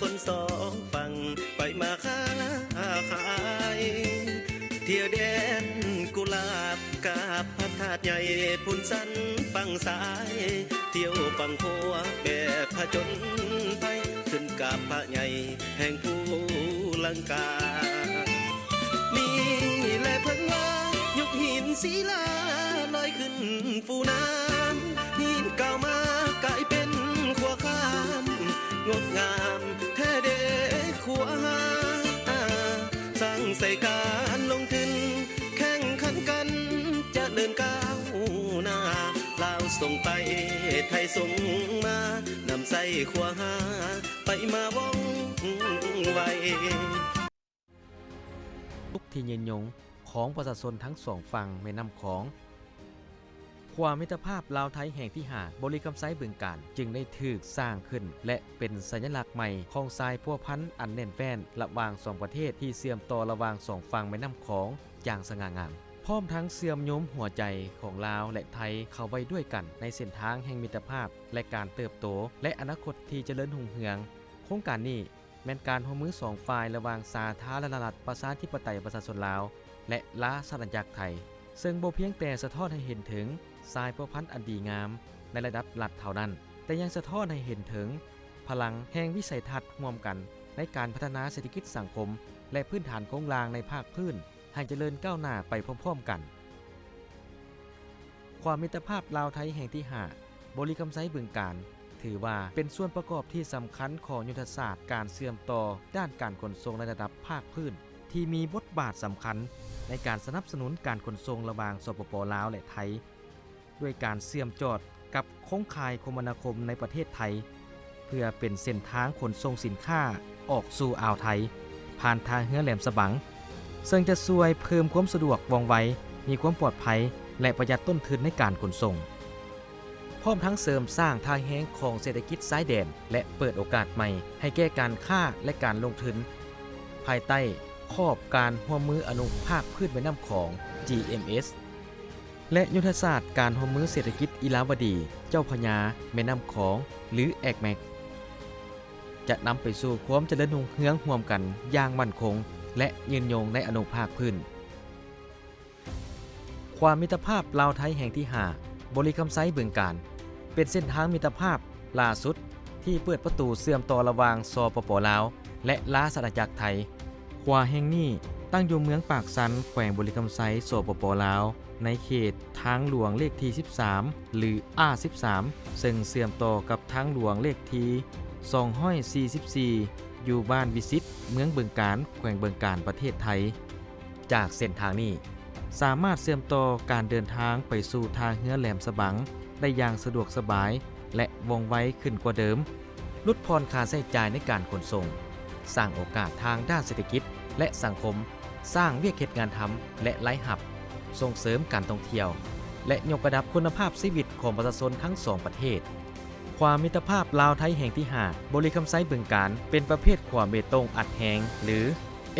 ຄົນສອງຝັ່ງໄປມາຄ້າຂາຍ ທ່ຽວແດນກຸຫຼາບກັບພະທາດໃຫຍ່ ພຸ້ນສັນຝັ່ງຊາຍ ທ່ຽວຝັ່ງຂົວແບບຜະຈົນໄພ ຂຶ້ນກັບພະໃຫຍ່ແຫ່ງພູລັງກາ ມີແລເພິ່ນວ່າ ຍົກຫີນສີລາລອຍຂຶ້ນ ຟູນ້ຳ ຫີນເກົ່າມາກາຍເປັນຂົວຂ້າມ ງົດງາມແທ້ເດຂົວ ສ້າງໃສ່ການລົງທຶນ ແຂ່ງຂັນກັນຈະເລີນກ້າວໜ້າ ລາວສົ່ງໄປ ໄທສົ່ງມາ ນຳໃຊ້ຂົວຫາໄປມາວ່ອງໄວ. ສຸກທີ່ຍືນຍົງຂອງປະຊາຊົນທັງສອງຝັ່ງແມ່ນ້ຳຂອງ. ຂົວມິດຕະພາບລາວໄທແຫ່ງທີຫ້າ ບໍລິຄຳໄຊ ບຶງການ ຈຶ່ງໄດ້ຖືກສ້າງຂຶ້ນ ແລະ ເປັນສັນຍະລັກໃໝ່ຂອງສາຍພົວພັນອັນແໜ້ນແຟ້ນລະຫວ່າງສອງປະເທດ ທີ່ເຊື່ອມຕໍ່ລະຫວ່າງສອງຝັ່ງແມ່ນ້ຳຂອງຢ່າງສະຫງ່າງາມ, ພ້ອມທັງເຊື່ອມໂຍງຫົວໃຈຂອງລາວ ແລະ ໄທເຂົ້າໄວ້ດ້ວຍກັນໃນເສັ້ນທາງແຫ່ງມິດຕະພາບ ແລະ ການເຕີບໂຕ ແລະ ອະນາຄົດທີ່ຈະເລີນຮຸ່ງເຮືອງ. ໂຄງການນີ້ ແມ່ນການຮ່ວມມືສອງຝ່າຍລະຫວ່າງສາທາລະນະລັດປະຊາທິປະໄຕປະຊາຊົນລາວ ແລະ ລາຊະອານາຈັກໄທ, ເຊິ່ງບໍ່ພຽງແຕ່ສະທ້ອນໃຫ້ເຫັນເຖິງສາຍພົວພັນອັນດີງາມໃນລະດັບລັດເທົ່ານັ້ນ, ແຕ່ຍັງສະທ້ອນໃຫ້ເຫັນເຖິງພະລັງແຫ່ງວິໄສທັດຮ່ວມກັນໃນການພັດທະນາເສດຖະກິດສັງຄົມ ແລະ ພື້ນຖານໂຄງລ່າງໃນພາກພື້ນໃຫ້ຈະເລີນກ້າວໜ້າໄປພ້ອມໆກັນ. ຂົວມິດຕະພາບລາວໄທແຫ່ງທີຫ້າ ບໍລິຄຳໄຊ ບຶງການ ຖືວ່າເປັນສ່ວນປະກອບທີ່ສຳຄັນຂອງຍຸດທະສາດການເຊື່ອມຕໍ່ດ້ານການຂົນສົ່ງໃນລະດັບພາກພື້ນ ທີ່ມີບົດບາດສຳຄັນໃນການສະໜັບສະໜູນການຂົນສົ່ງລະຫວ່າງ ສປປ ລາວ ແລະ ໄທ ດ້ວຍການເຊື່ອມຈອດກັບໂຄງຂ່າຍຄົມມະນາຄົມໃນປະເທດໄທ ເພື່ອເປັນເສັ້ນທາງຂົນສົ່ງສິນຄ້າອອກສູ່ອ່າວໄທ ຜ່ານທ່າເຮືອແຫຼມສະບັງ, ເຊິ່ງຈະຊ່ວຍເພີ່ມຄວາມສະດວກ, ວ່ອງໄວ, ມີຄວາມປອດໄພ ແລະ ປະຢັດຕົ້ນທຶນໃນການຂົນສົ່ງ, ພ້ອມທັງເສີມສ້າງທ່າແຮງຂອງເສດຖະກິດຊາຍແດນ ແລະ ເປີດໂອກາດໃໝ່ໃຫ້ແກ່ການຄ້າ ແລະ ການລົງທຶນ ພາຍໃຕ້ຂອບການຮ່ວມມືອະນຸພາກພື້ນແມ່ນ້ຳຂອງ ຈີເອັມເອສ ແລະ ຍຸດທະສາດການຮ່ວມມືເສດຖະກິດອີລາວະດີ ເຈົ້າພະຍາ ແມ່ນ້ຳຂອງ ຫຼື ເອັກແມັກ ຈະນຳໄປສູ່ຄວາມຈະເລີນຮຸ່ງເຮືອງຮ່ວມກັນຢ່າງໝັ້ນຄົງ ແລະ ຍືນຍົງໃນອະນຸພາກພື້ນ. ຂົວມິດຕະພາບລາວໄທແຫ່ງທີຫ້າ ບໍລິຄຳໄຊ ບຶງການ ເປັນເສັ້ນທາງມິດຕະພາບຫຼ້າສຸດທີ່ເປີດປະຕູເຊື່ອມຕໍ່ລະຫວ່າງ ສປປ ລາວ ແລະ ລາຊະອານາຈັກໄທ. ຂົວແຫ່ງນີ້ຕັ້ງຢູ່ເມືອງປາກຊັນ ແຂວງບໍລິຄຳໄຊ ສປປ ລາວ ໃນເຂດທາງຫຼວງເລກທີສິບສາມ ຫຼື ອາສິບສາມ ເຊິ່ງເຊື່ອມຕໍ່ກັບທາງຫຼວງເລກທີສອງຮ້ອຍສີ່ສິບສີ່ ຢູ່ບ້ານວິສິດ ເມືອງບຶງການ ແຂວງບຶງການ ປະເທດໄທ. ຈາກເສັ້ນທາງນີ້ ສາມາດເຊື່ອມຕໍ່ການເດີນທາງໄປສູ່ທ່າເຮືອແຫຼມສະບັງໄດ້ຢ່າງສະດວກສະບາຍ ແລະ ວ່ອງໄວຂຶ້ນກວ່າເດີມ, ຫຼຸດຜ່ອນຄ່າໃຊ້ຈ່າຍໃນການຂົນສົ່ງ, ສ້າງໂອກາດທາງດ້ານເສດຖະກິດ ແລະ ສັງຄົມ, ສ້າງວຽກເຮັດງານທຳ ແລະ ລາຍຮັບ, ສົ່ງເສີມການທ່ອງທ່ຽວ ແລະ ຍົກລະດັບຄຸນນະພາບຊີວິດຂອງປະຊາຊົນທັງສອງປະເທດ. ຂົວມິດຕະພາບລາວໄທແຫ່ງທີຫ້າ ບໍລິຄຳໄຊ ບຶງການ ເປັນປະເພດຂົວເບຕົງອັດແຮງ ຫຼື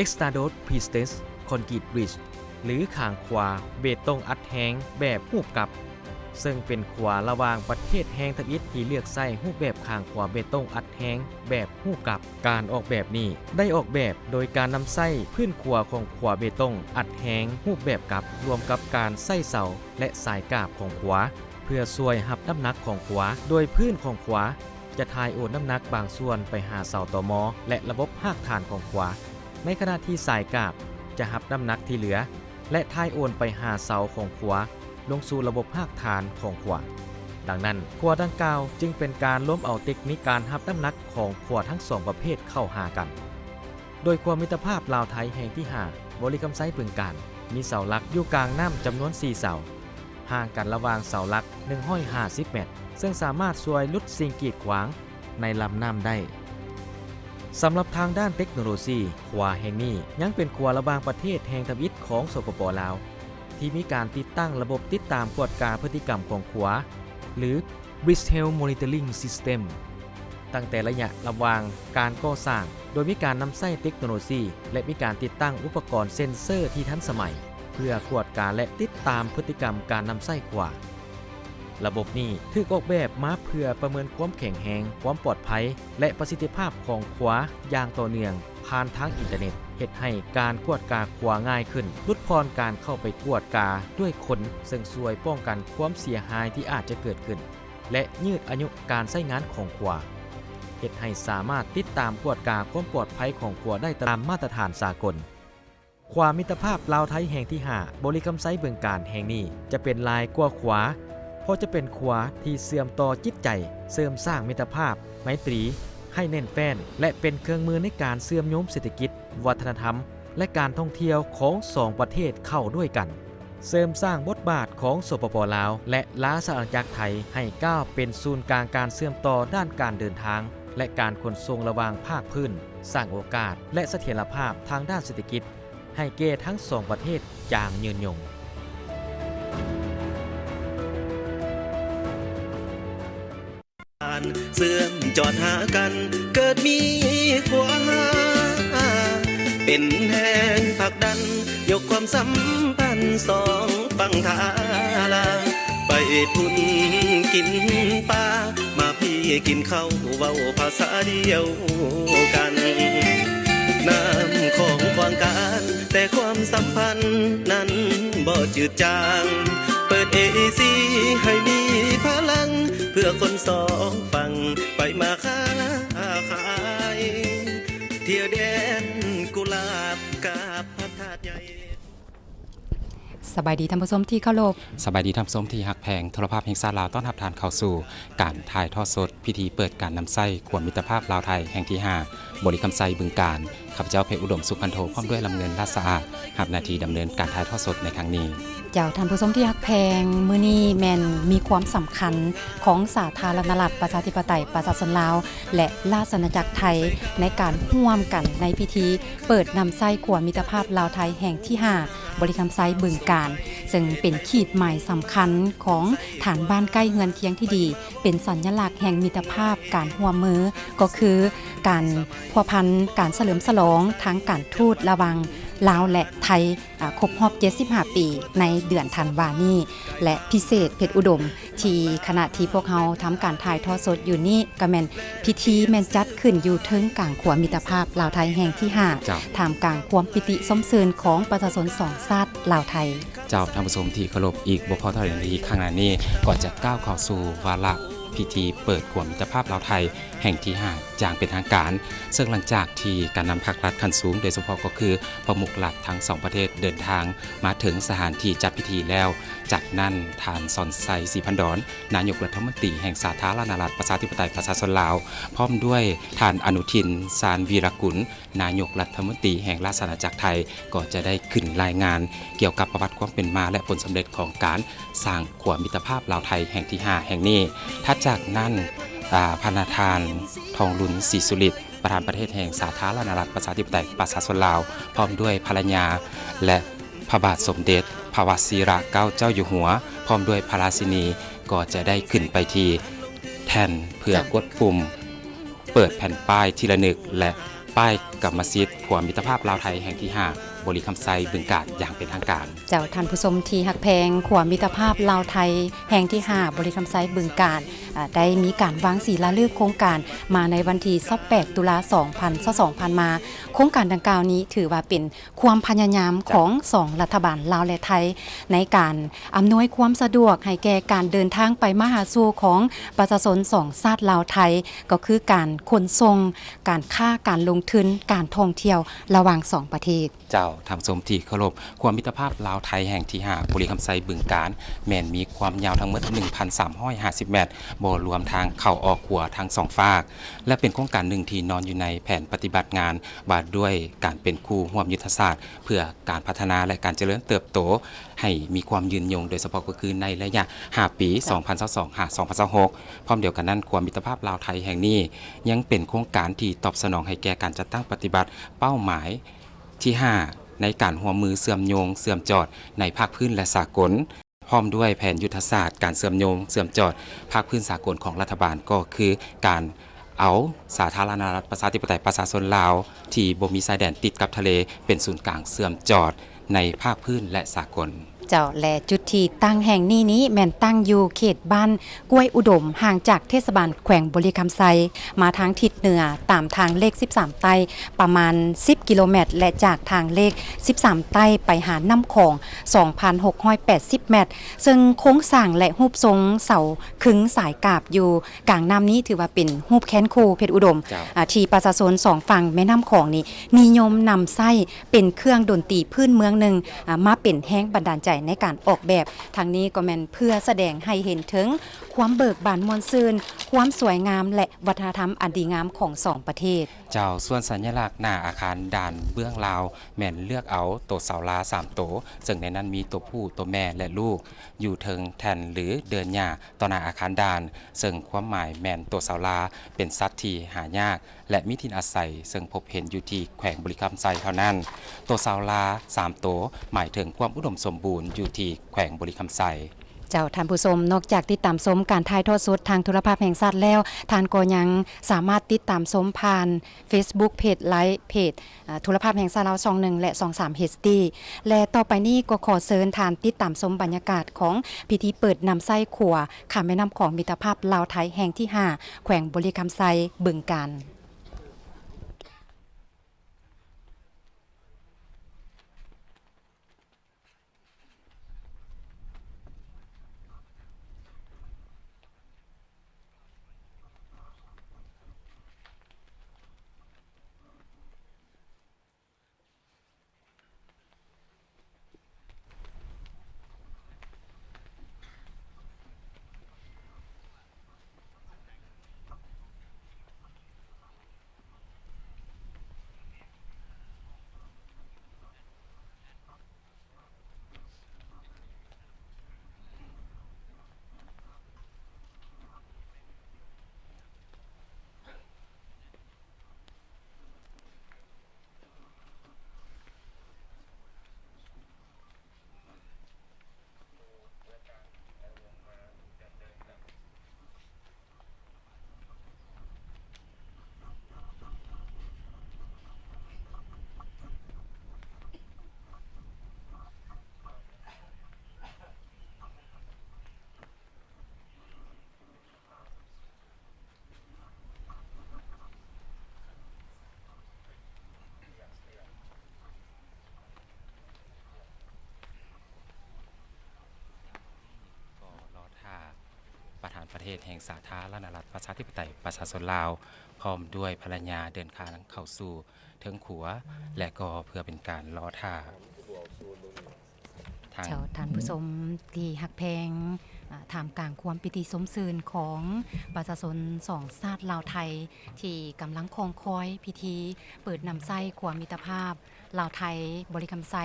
Extrude Pre-stressed Concrete Bridge ຫຼື ຄາງຂົວເບຕົງອັດແຮງແບບຮູບກັບ, ເຊິ່ງເປັນຂົວລະຫວ່າງປະເທດແຫ່ງທຳອິດທີ່ເລືອກໃຊ້ຮູບແບບຄາງຂົວເບຕົງອັດແຮງແບບຮູບກັບ. ການອອກແບບນີ້ໄດ້ອອກແບບໂດຍການນຳໃຊ້ພື້ນຂົວຂອງຂົວເບຕົງອັດແຮງຮູບແບບກັບ ລວມກັບການໃຊ້ເສົາ ແລະ ສາຍກາບຂອງຂົວ ເພື່ອຊ່ວຍຮັບນ້ຳໜັກຂອງຂົວ, ໂດຍພື້ນຂອງຂົວຈະຖ່າຍໂອນນ້ຳໜັກບາງສ່ວນໄປຫາເສົາຕໍມໍ ແລະ ລະບົບຮາກຖານຂອງຂົວ, ໃນຂະນະທີ່ສາຍກາບຈະຮັບນ້ຳໜັກທີ່ເຫຼືອ ແລະ ຖ່າຍໂອນໄປຫາເສົາຂອງຂົວ ລົງສູ່ລະບົບຮາກຖານຂອງຂົວ. ດັ່ງນັ້ນ, ຂົວດັ່ງກ່າວຈຶ່ງເປັນການລວມເອົາເຕັກນິກການຮັບນ້ຳໜັກຂອງຂົວທັງສອງປະເພດເຂົ້າຫາກັນ. ໂດຍຂົວມິດຕະພາບລາວໄທແຫ່ງທີຫ້າ ບໍລິຄຳໄຊ ບຶງການ ມີເສົາຫຼັກຢູ່ກາງນ້ຳຈຳນວນສີ່ເສົາ, ຫ່າງກັນລະຫວ່າງເສົາຫຼັກໜຶ່ງຮ້ອຍຫ້າສິບແມັດ, ເຊິ່ງສາມາດຊ່ວຍຫຼຸດສິ່ງກີດຂວາງໃນລຳນ້ຳໄດ້. ສຳລັບທາງດ້ານເຕັກໂນໂລຊີ, ຂົວແຫ່ງນີ້ຍັງເປັນຂົວລະຫວ່າງປະເທດແຫ່ງທຳອິດຂອງ ສປປ ລາວ ທີ່ມີການຕິດຕັ້ງລະບົບຕິດຕາມກວດກາພຶດຕິກຳຂອງຂົວ ຫຼື Bridge Health Monitoring System ຕັ້ງແຕ່ໄລຍະລະຫວ່າງການກໍ່ສ້າງ, ໂດຍມີການນຳໃຊ້ເຕັກໂນໂລຊີ ແລະ ມີການຕິດຕັ້ງອຸປະກອນເຊັນເຊີທີ່ທັນສະໄໝ ເພື່ອກວດກາ ແລະ ຕິດຕາມພຶດຕິກຳການນຳໃຊ້ຂົວ. ລະບົບນີ້ຖືກອອກແບບມາເພື່ອປະເມີນຄວາມແຂງແຮງ, ຄວາມປອດໄພ ແລະ ປະສິດທິພາບຂອງຂົວຢ່າງຕໍ່ເນື່ອງຜ່ານທາງອິນເຕີເນັດ, ເຮັດໃຫ້ການກວດກາຂົວງ່າຍຂຶ້ນ, ຫຼຸດຜ່ອນການເຂົ້າໄປກວດກາດ້ວຍຄົນ, ເຊິ່ງຊ່ວຍປ້ອງກັນຄວາມເສຍຫາຍທີ່ອາດຈະເກີດຂຶ້ນ ແລະ ຍືດອາຍຸການໃຊ້ງານຂອງຂົວ, ເຮັດໃຫ້ສາມາດຕິດຕາມກວດກາຄວາມປອດໄພຂອງຂົວໄດ້ຕາມມາດຕະຖານສາກົນ. ຂົວມິດຕະພາບລາວໄທແຫ່ງທີຫ້າ ບໍລິຄຳໄຊ ບຶງການແຫ່ງນີ້ຈະເປັນຫຼາຍກວ່າຂົວ, ເພາະຈະເປັນຂົວທີ່ເຊື່ອມຕໍ່ຈິດໃຈ, ເສີມສ້າງມິດຕະພາບໄມຕີໃຫ້ແໜ້ນແຟ້ນ ແລະ ເປັນເຄື່ອງມືໃນການເຊື່ອມໂຍງເສດຖະກິດ, ວັດທະນະທຳ ແລະ ການທ່ອງທ່ຽວຂອງສອງປະເທດເຂົ້າດ້ວຍກັນ, ເສີມສ້າງບົດບາດຂອງ ສປປ ລາວ ແລະ ລາຊະອານາຈັກໄທ ໃຫ້ກ້າວເປັນສູນກາງການເຊື່ອມຕໍ່ດ້ານການເດີນທາງ ແລະ ການຂົນສົ່ງລະຫວ່າງພາກພື້ນ, ສ້າງໂອກາດ ແລະ ສະຖຽນລະພາບທາງດ້ານເສດຖະກິດ ໃຫ້ແກ່ທັງສອງປະເທດຢ່າງຍືນຍົງ. ເຊື່ອມຈອດຫາກັນເກີດມີຂົວ ເປັນແຮງຜັກດັນຍົກຄວາມສຳພັນສອງຝັ່ງທ່າລາ ໄປພຸ້ນກິນປາ ມາພີ້ກິນເຂົ້າ ເວົ້າພາສາດຽວກັນ. ນ້ຳຂອງຂວາງການ ແຕ່ຄວາມສຳພັນນັ້ນບໍ່ຈືດຈາງ. ເປີດເອຊີໃຫ້ມີພະລັງ ເພື່ອຄົນສອງຝັ່ງໄປມາຄ້າຂາຍ ທ່ຽວແດນກຸຫຼາບກັບພະທາດໃຫຍ່. ສະບາຍດີທ່ານຜູ້ຊົມທີ່ເຄົາລົບ. ສະບາຍດີທ່ານຜູ້ຊົມທີ່ຮັກແພງ. ໂທລະພາບແຫ່ງຊາດລາວຕ້ອນຮັບທ່ານເຂົ້າສູ່ການຖ່າຍທອດສົດພິທີເປີດການນຳໃຊ້ຂົວມິດຕະພາບລາວໄທແຫ່ງທີຫ້າ ບໍລິຄຳໄຊ ບຶງການ. ຂ້າພະເຈົ້າ ເພັດອຸດົມ ສຸຄັນໂທ ພ້ອມດ້ວຍ ລຳເງິນ ລາດສະອາດ ຮັບໜ້າທີ່ດຳເນີນການຖ່າຍທອດສົດໃນຄັ້ງນີ້. ເຈົ້າ, ທ່ານຜູ້ຊົມທີ່ຮັກແພງ, ມື້ນີ້ແມ່ນມີຄວາມສຳຄັນຂອງສາທາລະນະລັດ ປະຊາທິປະໄຕ ປະຊາຊົນລາວ ແລະ ລາຊະອານາຈັກໄທ ໃນການຮ່ວມກັນໃນພິທີ ເປີດນຳໃຊ້ຂົວມິດຕະພາບລາວໄທແຫ່ງທີຫ້າ ບໍລິຄຳໄຊ ບຶງການ, ເຊິ່ງເປັນຂີດໝາຍສຳຄັນຂອງຖານບ້ານໃກ້ເຮືອນຄຽງທີ່ດີ, ເປັນສັນຍະລັກແຫ່ງມິດຕະພາບການຮ່ວມມື, ກໍຄືການພົວພັນການສະເຫຼີມສະຫຼອງທາງການທູດລະຫວ່າງລາວ ແລະ ໄທ ອາ ຄົບຮອບເຈັດສິບຫ້າປີໃນເດືອນທັນວານີ້ ແລະ ພິເສດ ເພັດອຸດົມ ທີ່ຂະນະທີ່ພວກເຮົາທຳການຖ່າຍທອດສົດຢູ່ນີ້ ກໍແມ່ນພິທີແມ່ນຈັດຂຶ້ນຢູ່ເທິງກາງຂົວມິດຕະພາບລາວໄທແຫ່ງທີຫ້າ ເຈົ້າ ທ່າມກາງຄວາມປີຕິຊົມຊື່ນຂອງປະຊາຊົນສອງຊາດລາວໄທ. ເຈົ້າ, ທ່ານຜູ້ຊົມທີ່ເຄົາລົບ, ອີກບໍ່ພໍເທົ່າໃດນາທີຂ້າງໜ້ານີ້ ກໍຈະກ້າວເຂົ້າສູ່ວາລະພິທີເປີດຂົວມິດຕະພາບລາວໄທແຫ່ງທີຫ້າ ຢ່າງເປັນທາງການ, ເຊິ່ງຫຼັງຈາກທີ່ການນຳພັກລັດຂັ້ນສູງ, ໂດຍສະເພາະກໍຄືປະມຸກລັດທັງສອງປະເທດ ເດີນທາງມາເຖິງສະຖານທີ່ຈັດພິທີແລ້ວ, ຈາກນັ້ນ ທ່ານ ສອນໄຊ ສີພັນດອນ ນາຍົກລັດຖະມົນຕີແຫ່ງສາທາລະນະລັດ ປະຊາທິປະໄຕ ປະຊາຊົນລາວ, ພ້ອມດ້ວຍທ່ານ ອະນຸທິນ ຊານວີລະກຸນ ນາຍົກລັດຖະມົນຕີແຫ່ງລາຊະອານາຈັກໄທ ກໍຈະໄດ້ຂຶ້ນລາຍງານກ່ຽວກັບປະຫວັດຄວາມເປັນມາ ແລະ ຜົນສຳເລັດຂອງການສ້າງຂົວມິດຕະພາບລາວໄທແຫ່ງທີຫ້າແຫ່ງນີ້. ຖັດຈາກນັ້ນ, ອາ, ພະນະທ່ານ ທອງລຸນ ສີສຸລິດ ປະທານປະເທດແຫ່ງສາທາລະນະລັດ ປະຊາທິປະໄຕ ປະຊາຊົນລາວ ພ້ອມດ້ວຍພັນລະຍາ ແລະ ພະບາດສົມເດັດ ພະວະຊິລະເກົ້າເຈົ້າຢູ່ຫົວ ພ້ອມດ້ວຍພະລາຊິນີ ກໍຈະໄດ້ຂຶ້ນໄປທີ່ແທ່ນເພື່ອ ເຈົ້າ ກົດປຸ່ມ ເປີດແຜ່ນປ້າຍທີ່ລະນຶກ ແລະ ປ້າຍກຳມະສິດຂົວມິດຕະພາບລາວໄທແຫ່ງທີຫ້າ ບໍລິຄຳໄຊ ບຶງການ ຢ່າງເປັນທາງການ. ເຈົ້າ, ທ່ານຜູ້ຊົມທີ່ຮັກແພງ, ຂົວມິດຕະພາບລາວໄທແຫ່ງທີຫ້າ ບໍລິຄຳໄຊ ບຶງການ ອາ ໄດ້ມີການວາງສີລາເລີກໂຄງການມາໃນວັນທີຊາວແປດ ຕຸລາ ສອງພັນຊາວສອງ ຜ່ານມາ. ໂຄງການດັ່ງກ່າວນີ້ຖືວ່າເປັນຄວາມພະຍາຍາມ ເຈົ້າ ຂອງສອງລັດຖະບານລາວ ແລະ ໄທ ໃນການອຳນວຍຄວາມສະດວກໃຫ້ແກ່ການເດີນທາງໄປມາຫາສູ່ຂອງປະຊາຊົນສອງຊາດລາວໄທ, ກໍຄືການຂົນສົ່ງ, ການຄ້າ, ການລົງທຶນ, ການທ່ອງທ່ຽວລະຫວ່າງສອງປະເທດ. ເຈົ້າ, ທ່ານຜູ້ຊົມທີ່ເຄົາລົບ, ຂົວມິດຕະພາບລາວໄທແຫ່ງທີຫ້າ ບໍລິຄຳໄຊ ບຶງການ ແມ່ນມີຄວາມຍາວທັງໝົດ ໜຶ່ງພັນສາມຮ້ອຍຫ້າສິບແມັດ, ບໍ່ລວມທາງເຂົ້າອອກຂົວທັງສອງຟາກ ແລະ ເປັນໂຄງການໜຶ່ງທີ່ນອນຢູ່ໃນແຜນປະຕິບັດງານວ່າດ້ວຍການເປັນຄູ່ຮ່ວມຍຸດທະສາດ ເພື່ອການພັດທະນາ ແລະ ການຈະເລີນເຕີບໂຕໃຫ້ມີຄວາມຍືນຍົງ, ໂດຍສະເພາະກໍຄືໃນໄລຍະຫ້າປີ ສອງພັນຊາວສອງ ຫາ ສອງພັນຊາວຫົກ. ພ້ອມດຽວກັນນັ້ນ, ຂົວມິດຕະພາບລາວໄທແຫ່ງນີ້ຍັງເປັນໂຄງການທີ່ຕອບສະໜອງໃຫ້ແກ່ການຈັດຕັ້ງປະຕິບັດເປົ້າໝາຍທີຫ້າ ໃນການຮ່ວມມືເຊື່ອມໂຍງເຊື່ອມຈອດໃນພາກພື້ນ ແລະ ສາກົນ. ພ້ອມດ້ວຍແຜນຍຸດທະສາດການເຊື່ອມໂຍງເຊື່ອມຈອດພາກພື້ນສາກົນຂອງລັດຖະບານ ກໍຄືການເອົາສາທາລະນະລັດປະຊາທິປະໄຕປະຊາຊົນລາວທີ່ບໍ່ມີຊາຍແດນຕິດກັບທະເລເປັນສູນກາງເຊື່ອມຈອດໃນພາກພື້ນ ແລະ ສາກົນ. ເຈົ້າ ແລະ ຈຸດທີ່ຕັ້ງແຫ່ງນີ້ນີ້ແມ່ນຕັ້ງຢູ່ເຂດບ້ານກ້ວຍອຸດົມ, ຫ່າງຈາກເທດສະບານແຂວງບໍລິຄຳໄຊມາທາງທິດເໜືອ ຕາມທາງເລກສິບສາມໃຕ້ ປະມານສິບກິໂລແມັດ ແລະ ຈາກທາງເລກສິບສາມໃຕ້ໄປຫານ້ຳຂອງ ສອງພັນຫົກຮ້ອຍແປດສິບແມັດ, ເຊິ່ງໂຄງສ້າງ ແລະ ຮູບຊົງເສົາຄຶງສາຍກາບຢູ່ ກາງນ້ຳນີ້ຖືວ່າເປັນຮູບແຄນຄູເພັດອຸດົມ ເຈົ້າ ອາ ທີ່ປະຊາຊົນສອງຝັ່ງແມ່ນ້ຳຂອງນີ້ນິຍົມນຳໃຊ້ເປັນເຄື່ອງດົນຕີພື້ນເມືອງໜຶ່ງ ອາ ມາເປັນແຮງບັນດານໃຈໃນການອອກແບບ. ທັງນີ້ກໍແມ່ນເພື່ອສະແດງໃຫ້ເຫັນເຖິງຄວາມເບີກບານມ່ວນຊື່ນ, ຄວາມສວຍງາມ ແລະ ວັດທະນະທຳອັນດີງາມຂອງສອງປະເທດ. ເຈົ້າ, ສ່ວນສັນຍະລັກໜ້າອາຄານດ່ານເບື້ອງລາວ ແມ່ນເລືອກເອົາໂຕເສົາລາສາມໂຕ, ເຊິ່ງໃນນັ້ນມີໂຕຜູ້, ໂຕແມ່ ແລະ ລູກ ຢູ່ເທິງແທ່ນ ຫຼື ເດີ່ນຫຍ້າ ຕໍ່ໜ້າອາຄານດ່ານ, ເຊິ່ງຄວາມໝາຍແມ່ນໂຕເສົາລາເປັນສັດທີ່ຫາຍາກ ແລະ ມີຖິ່ນອາໄສ, ເຊິ່ງພົບເຫັນຢູ່ທີ່ແຂວງບໍລິຄຳໄຊເທົ່ານັ້ນ. ໂຕເສົາລາສາມໂຕ ໝາຍເຖິງຄວາມອຸດົມສົມບູນຢູ່ທີ່ແຂວງບໍລິຄຳໄຊ. ເຈົ້າ, ທ່ານຜູ້ຊົມ, ນອກຈາກຕິດຕາມຊົມການຖ່າຍທອດສົດທາງໂທລະພາບແຫ່ງຊາດແລ້ວ, ທ່ານກໍຍັງສາມາດຕິດຕາມຊົມຜ່ານ Facebook Page Live Page ອາ ໂທລະພາບແຫ່ງຊາດລາວຊ່ອງໜຶ່ງ ແລະ ຊ່ອງສາມ ເອັດດີ ແລະ ຕໍ່ໄປນີ້ກໍຂໍເຊີນທ່ານຕິດຕາມຊົມບັນຍາກາດຂອງພິທີເປີດນຳໃຊ້ຂົວຂ້າມແມ່ນ້ຳຂອງມິດຕະພາບລາວໄທແຫ່ງທີຫ້າ ແຂວງບໍລິຄຳໄຊ ບຶງການ. ກໍລໍຖ້າປະທານປະເທດແຫ່ງສາທາລະນະລັດປະຊາທິປະໄຕປະຊາຊົນລາວ ພ້ອມດ້ວຍພັນລະຍາເດີນທາງເຂົ້າສູ່ເທິງຂົວ ແລະ ກໍເພື່ອເປັນການລໍຖ້າ ເຈົ້າ, ທ່ານຜູ້ຊົມທີ່ຮັກແພງ, ອາ, ທ່າມກາງຄວາມປີຕິຊົມຊື່ນຂອງປະຊາຊົນສອງຊາດລາວໄທ ທີ່ກຳລັງຄອງຄອຍພິທີເປີດນຳໃຊ້ຂົວມິດຕະພາບລາວໄທ ບໍລິຄຳໄຊ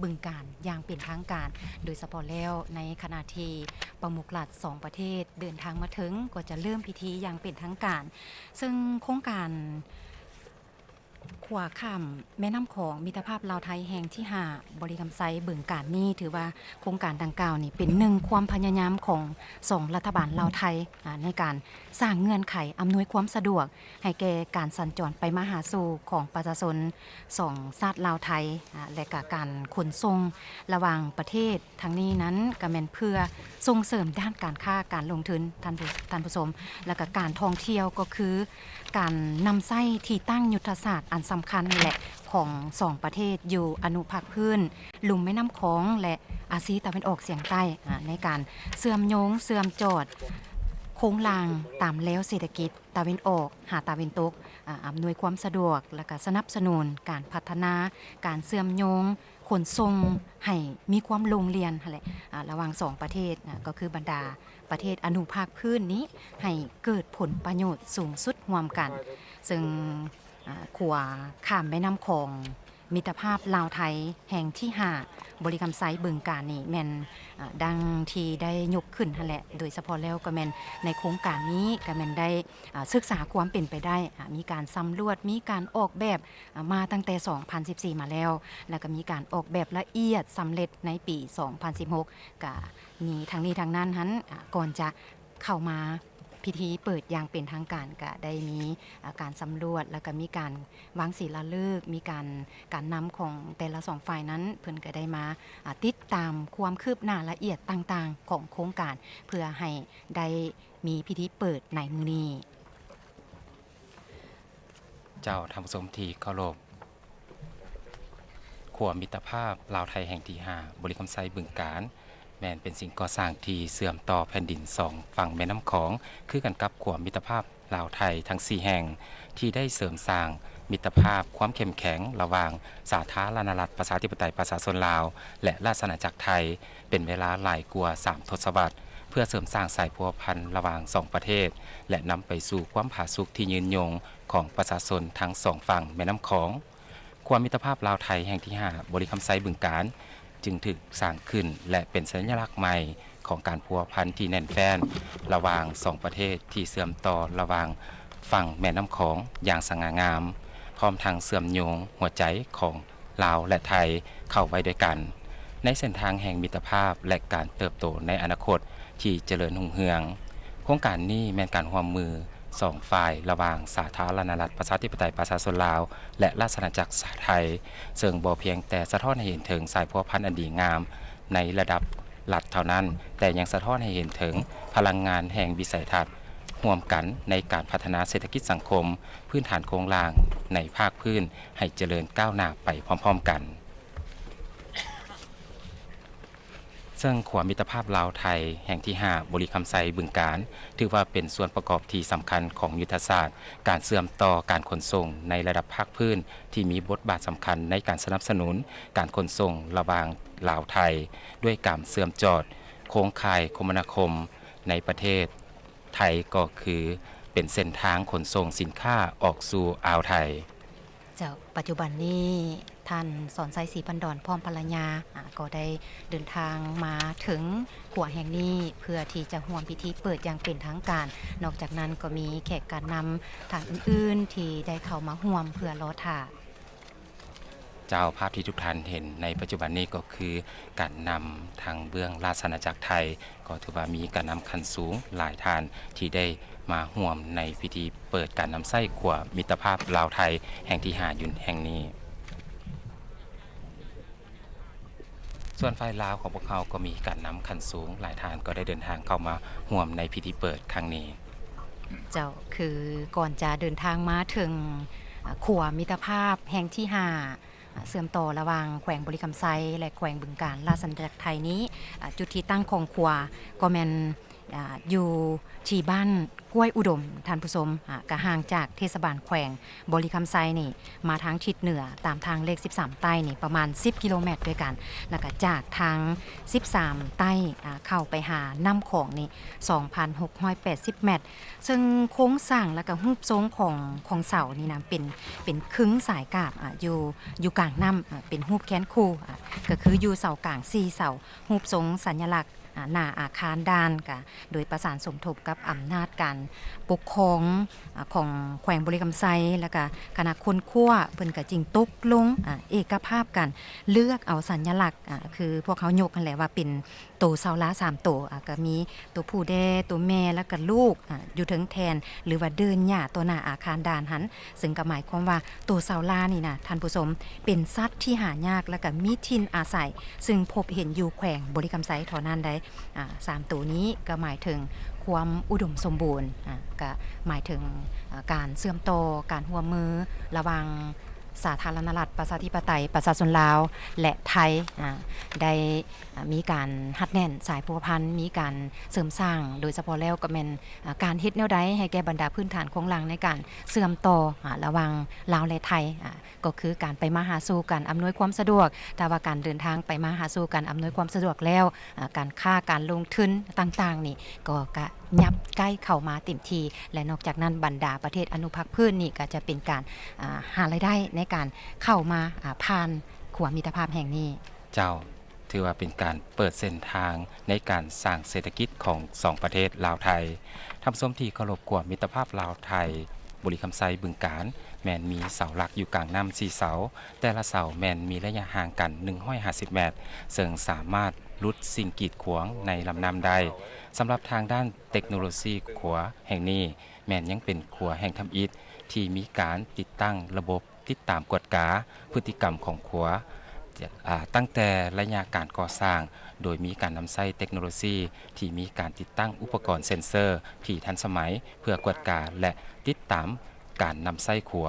ບຶງການ ຢ່າງເປັນທາງການ, ໂດຍສະເພາະແລ້ວໃນຂະນະທີ່ປະມຸກລັດສອງປະເທດເດີນທາງມາເຖິງ ກໍຈະເລີ່ມພິທີຢ່າງເປັນທາງການ. ເຊິ່ງໂຄງການ ຂົວຂ້າມແມ່ນ້ຳຂອງມິດຕະພາບລາວໄທແຫ່ງທີຫ້າ ບໍລິຄຳໄຊ ບຶງການນີ້ ຖືວ່າໂຄງການດັ່ງກ່າວນີ້ເປັນໜຶ່ງຄວາມພະຍາຍາມຂອງສອງລັດຖະບານລາວໄທ ອາ ໃນການສ້າງເງື່ອນໄຂອຳນວຍຄວາມສະດວກໃຫ້ແກ່ການສັນຈອນໄປມາຫາສູ່ຂອງປະຊາຊົນສອງຊາດລາວໄທ ອາ ແລະ ກະການຂົນສົ່ງລະຫວ່າງປະເທດ. ທັງນີ້ນັ້ນກະແມ່ນເພື່ອສົ່ງເສີມດ້ານການຄ້າການລົງທຶນ ທ່ານຜູ້ ທ່ານຜູ້ຊົມ ແລະ ກະການທ່ອງທ່ຽວ ກໍຄືການນຳໃຊ້ທີ່ຕັ້ງຍຸດທະສາດອັນສຳຄັນ ແລະ ຂອງສອງປະເທດຢູ່ອະນຸພາກພື້ນລຸ່ມແມ່ນ້ຳຂອງ ແລະ ອາຊີຕາເວັນອອກສຽງໃຕ້ ອາ ໃນການເຊື່ອມໂຍງເຊື່ອມຈອດໂຄງລ່າງຕາມແລວເສດຖະກິດ ຕາເວັນອອກຫາຕາເວັນຕົກ ອາ ອຳນວຍຄວາມສະດວກ ແລະ ກະສະໜັບສະໜູນການພັດທະນາ ການເຊື່ອມໂຍງຂົນສົ່ງໃຫ້ມີຄວາມໂລ່ງລ່ຽນຫັ້ນແຫຼະ ອາ ລະຫວ່າງສອງປະເທດ ອາ ກໍຄືບັນດາປະເທດອະນຸພາກພື້ນນີ້ ໃຫ້ເກີດຜົນປະໂຫຍດສູງສຸດຮ່ວມກັນ. ເຊິ່ງ ອາ ຂົວຂ້າມແມ່ນ້ຳຂອງ ມິດຕະພາບລາວໄທແຫ່ງທີຫ້າ ບໍລິຄຳໄຊ ບຶງການນີ້ແມ່ນ ອາ ດັ່ງທີ່ໄດ້ຍົກຂຶ້ນຫັ້ນແຫຼະ ໂດຍສະເພາະແລ້ວກໍແມ່ນໃນໂຄງການນີ້ກໍແມ່ນໄດ້ ອາ ສຶກສາຄວາມເປັນໄປໄດ້ ອາ ມີການສຳຫຼວດ ມີການອອກແບບ ອາ ມາຕັ້ງແຕ່ສອງພັນສິບສີ່ມາແລ້ວ ແລ້ວກໍມີການອອກແບບລະອຽດສຳເລັດໃນປີສອງພັນສິບຫົກ ກະມີທັງນີ້ທັງນັ້ນຫັ້ນ ອາ ກ່ອນຈະເຂົ້າມາ ພິທີເປີດຢ່າງເປັນທາງການ ກະໄດ້ມີ ອາ ການສຳຫຼວດ ແລ້ວກະມີການວາງສີລາເລີກ, ມີການ ການນຳຂອງແຕ່ລະສອງຝ່າຍນັ້ນ ເພິ່ນກະໄດ້ມາ ອາ ຕິດຕາມຄວາມຄືບໜ້າລະອຽດຕ່າງໆຂອງໂຄງການ ເພື່ອໃຫ້ໄດ້ມີພິທີເປີດໃນມື້ນີ້. ເຈົ້າ, ທ່ານຜູ້ຊົມທີ່ເຄົາລົບ, ຂົວມິດຕະພາບລາວໄທແຫ່ງທີຫ້າ ບໍລິຄຳໄຊ ບຶງການ ແມ່ນເປັນສິ່ງກໍ່ສ້າງທີ່ເຊື່ອມຕໍ່ແຜ່ນດິນສອງຝັ່ງແມ່ນ້ຳຂອງ ຄືກັນກັບຂົວມິດຕະພາບລາວໄທທັງສີ່ແຫ່ງ ທີ່ໄດ້ເສີມສ້າງມິດຕະພາບຄວາມເຂັ້ມແຂງລະຫວ່າງສາທາລະນະລັດ ປະຊາທິປະໄຕ ປະຊາຊົນລາວ ແລະ ລາຊະອານາຈັກໄທ ເປັນເວລາຫຼາຍກວ່າສາມທົດສະວັດ ເພື່ອເສີມສ້າງສາຍພົວພັນລະຫວ່າງສອງປະເທດ ແລະ ນຳໄປສູ່ຄວາມຜາສຸກທີ່ຍືນຍົງຂອງປະຊາຊົນທັງສອງຝັ່ງແມ່ນ້ຳຂອງ. ຂົວມິດຕະພາບລາວໄທແຫ່ງທີຫ້າ ບໍລິຄຳໄຊ ບຶງການ ຈຶ່ງຖືກສ້າງຂຶ້ນ ແລະ ເປັນສັນຍະລັກໃໝ່ຂອງການພົວພັນທີ່ແໜ້ນແຟ້ນລະຫວ່າງສອງປະເທດທີ່ເຊື່ອມຕໍ່ລະຫວ່າງຝັ່ງແມ່ນ້ຳຂອງຢ່າງສະຫງ່າງາມ, ພ້ອມທັງເຊື່ອມໂຍງຫົວໃຈຂອງ ລາວ ແລະ ໄທ ເຂົ້າໄວ້ດ້ວຍກັນ ໃນເສັ້ນທາງແຫ່ງມິດຕະພາບ ແລະ ການເຕີບໂຕໃນອະນາຄົດທີ່ຈະເລີນຮຸ່ງເຮືອງ. ໂຄງການນີ້ແມ່ນການຮ່ວມມືສອງຝ່າຍລະຫວ່າງສາທາລະນະລັດ ປະຊາທິປະໄຕ ປະຊາຊົນລາວ ແລະ ລາຊະອານາຈັກໄທ, ເຊິ່ງບໍ່ພຽງແຕ່ສະທ້ອນໃຫ້ເຫັນເຖິງສາຍພົວພັນອັນດີງາມໃນລະດັບລັດເທົ່ານັ້ນ, ແຕ່ຍັງສະທ້ອນໃຫ້ເຫັນເຖິງພະລັງງານແຫ່ງວິໄສທັດຮ່ວມກັນໃນການພັດທະນາເສດຖະກິດສັງຄົມ, ພື້ນຖານໂຄງລ່າງໃນພາກພື້ນໃຫ້ຈະເລີນກ້າວໜ້າໄປພ້ອມໆກັນ. ເຊິ່ງຂົວມິດຕະພາບລາວໄທແຫ່ງທີຫ້າ ບໍລິຄຳໄຊ ບຶງການ ຖືວ່າເປັນສ່ວນປະກອບທີ່ສຳຄັນຂອງຍຸດທະສາດການເຊື່ອມຕໍ່ການຂົນສົ່ງໃນລະດັບພາກພື້ນ ທີ່ມີບົດບາດສຳຄັນໃນການສະໜັບສະໜູນການຂົນສົ່ງລະຫວ່າງລາວ-ໄທ ດ້ວຍການເຊື່ອມຈອດໂຄງຂ່າຍຄົມມະນາຄົມໃນປະເທດ. ໄທກໍຄືເປັນເສັ້ນທາງຂົນສົ່ງສິນຄ້າອອກສູ່ອ່າວໄທ. ເຈົ້າ, ປັດຈຸບັນນີ້ທ່ານ ສອນໄຊ ສີພັນດອນ ພ້ອມພັນລະຍາ ອາ ກໍໄດ້ເດີນທາງມາເຖິງຂົວແຫ່ງນີ້ ເພື່ອທີ່ຈະຮ່ວມພິທີເປີດຢ່າງເປັນທາງການ. ນອກຈາກນັ້ນກໍມີແຂກການນຳທ່ານອື່ນໆທີ່ໄດ້ເຂົ້າມາຮ່ວມເພື່ອລໍຖ້າ. ເຈົ້າ, ພາບທີ່ທຸກທ່ານເຫັນໃນປັດຈຸບັນນີ້ກໍຄືການນຳທາງເບື້ອງລາຊະອານາຈັກໄທ, ກໍຖືວ່າມີການນຳຂັ້ນສູງຫຼາຍທ່ານທີ່ໄດ້ມາຮ່ວມໃນພິທີເປີດການນຳໃຊ້ຂົວມິດຕະພາບລາວໄທແຫ່ງທີຫ້າຢູ່ແຫ່ງນີ້. ສ່ວນຝ່າຍລາວຂອງພວກເຮົາກໍມີການນຳຂັ້ນສູງຫຼາຍທ່ານ ກໍໄດ້ເດີນທາງເຂົ້າມາຮ່ວມໃນພິທີເປີດຄັ້ງນີ້. ເຈົ້າ, ຄືກ່ອນຈະເດີນທາງມາເຖິງ ອາ ຂົວມິດຕະພາບແຫ່ງທີຫ້າ ອາ ເຊື່ອມຕໍ່ລະຫວ່າງແຂວງບໍລິຄຳໄຊ ແລະ ແຂວງບຶງການ ລາຊະອານາຈັກໄທນີ້, ອາ ຈຸດທີ່ຕັ້ງຂອງຂົວກໍແມ່ນ ອາ ຢູ່ທີ່ບ້ານກ້ວຍອຸດົມ, ທ່ານຜູ້ຊົມ, ອາ ກະຫ່າງຈາກເທດສະບານແຂວງບໍລິຄຳໄຊນີ້ ມາທາງທິດເໜືອ ຕາມທາງເລກສິບສາມໃຕ້ນີ້ ປະມານສິບກິໂລແມັດດ້ວຍກັນ, ແລ້ວກະຈາກທາງສິບສາມໃຕ້ ອາ ເຂົ້າໄປຫານ້ຳຂອງນີ້ ສອງພັນຫົກຮ້ອຍແປດສິບແມັດ. ເຊິ່ງໂຄງສ້າງ ແລ້ວກະຮູບຊົງຂອງ ຂອງເສົານີ້ນະ ເປັນ ເປັນຄຶ່ງສາຍກາບ ອາ ຢູ່ ຢູ່ກາງນ້ຳ ອາ ເປັນຮູບແຄນຄູ ອາ ກະຄືຢູ່ເສົາກາງສີ່ເສົາ, ຮູບຊົງສັນຍະລັກ ອາ ໜ້າອາຄານດ່ານ ກະໂດຍປະສານສົມທົບກັບອຳນາດການປົກຄອງ ອາ ຂອງແຂວງບໍລິຄຳໄຊ ແລ້ວກະຄະນະຄົ້ນຄວ້າ ເພິ່ນກະຈຶ່ງຕົກລົງ ອາ ເອກະພາບກັນ ເລືອກເອົາສັນຍະລັກ ອາ ຄືພວກເຮົາຍົກຫັ້ນແຫຼະວ່າເປັນ ໂຕເສົາລາສາມໂຕ ອາ ກະມີໂຕຜູ້ແດ່ ໂຕແມ່ ແລ້ວກະລູກ ອາ ຢູ່ເທິງແທ່ນ ຫຼືວ່າເດີ່ນຫຍ້າຕໍ່ໜ້າອາຄານດ່ານຫັ້ນ, ເຊິ່ງກະໝາຍຄວາມວ່າໂຕເສົາລານີ້ນະ ທ່ານຜູ້ຊົມ ເປັນສັດທີ່ຫາຍາກ ແລ້ວກະມີຖິ່ນອາໄສ ເຊິ່ງພົບເຫັນຢູ່ແຂວງບໍລິຄຳໄຊເທົ່ານັ້ນໄດ໋. ອາ ສາມໂຕນີ້ກະໝາຍເຖິງຄວາມອຸດົມສົມບູນ ອາ ກະໝາຍເຖິງ ອາ ການເຊື່ອມຕໍ່ ການຮ່ວມມືລະຫວ່າງ ສາທາລະນະລັດ ປະຊາທິປະໄຕ ປະຊາຊົນລາວ ແລະ ໄທ ອາ ໄດ້ ອາ ມີການຮັດແໜ້ນສາຍພົວພັນ ມີການເສີມສ້າງ ໂດຍສະເພາະແລ້ວກໍແມ່ນ ອາ ການເຮັດແນວໃດໃຫ້ແກ່ບັນດາພື້ນຖານໂຄງລ່າງໃນການເຊື່ອມຕໍ່ ອາ ລະຫວ່າງລາວ ແລະ ໄທ ອາ ກໍຄືການໄປມາຫາສູ່ກັນ ອຳນວຍຄວາມສະດວກ. ຖ້າວ່າການເດີນທາງໄປມາຫາສູ່ກັນ ອຳນວຍຄວາມສະດວກແລ້ວ ອາ ການຄ້າ ການລົງທຶນຕ່າງໆນີ້ ກໍກະ ຍັບໃກ້ເຂົ້າມາເຕັມທີ່ ແລະ ນອກຈາກນັ້ນ ບັນດາປະເທດອະນຸພາກພື້ນນີ້ກໍຈະເປັນການ ອາ ຫາລາຍໄດ້ໃນການເຂົ້າມາ ອາ ຜ່ານຂົວມິດຕະພາບແຫ່ງນີ້. ເຈົ້າ, ຖືວ່າເປັນການເປີດເສັ້ນທາງໃນການສ້າງເສດຖະກິດຂອງສອງປະເທດລາວ-ໄທ. ທ່ານຜູ້ຊົມທີ່ເຄົາລົບ, ຂົວມິດຕະພາບລາວ-ໄທ ບໍລິຄຳໄຊ ບຶງການ ແມ່ນມີເສົາຫຼັກຢູ່ກາງນ້ຳສີ່ເສົາ, ແຕ່ລະເສົາແມ່ນມີໄລຍະຫ່າງກັນໜຶ່ງຮ້ອຍຫ້າສິບແມັດ, ເຊິ່ງສາມາດ ຫຼຸດສິ່ງກີດຂວາງໃນລຳນ້ຳໄດ້. ສຳລັບທາງດ້ານເຕັກໂນໂລຊີ, ຂົວແຫ່ງນີ້ແມ່ນຍັງເປັນຂົວແຫ່ງທຳອິດທີ່ມີການຕິດຕັ້ງລະບົບຕິດຕາມກວດກາພຶດຕິກຳຂອງຂົວ, ອາ, ຕັ້ງແຕ່ໄລຍະການກໍ່ສ້າງ, ໂດຍມີການນຳໃຊ້ເຕັກໂນໂລຊີທີ່ມີການຕິດຕັ້ງອຸປະກອນເຊັນເຊີທີ່ທັນສະໄໝ ເພື່ອກວດກາ ແລະ ຕິດຕາມການນຳໃຊ້ຂົວ.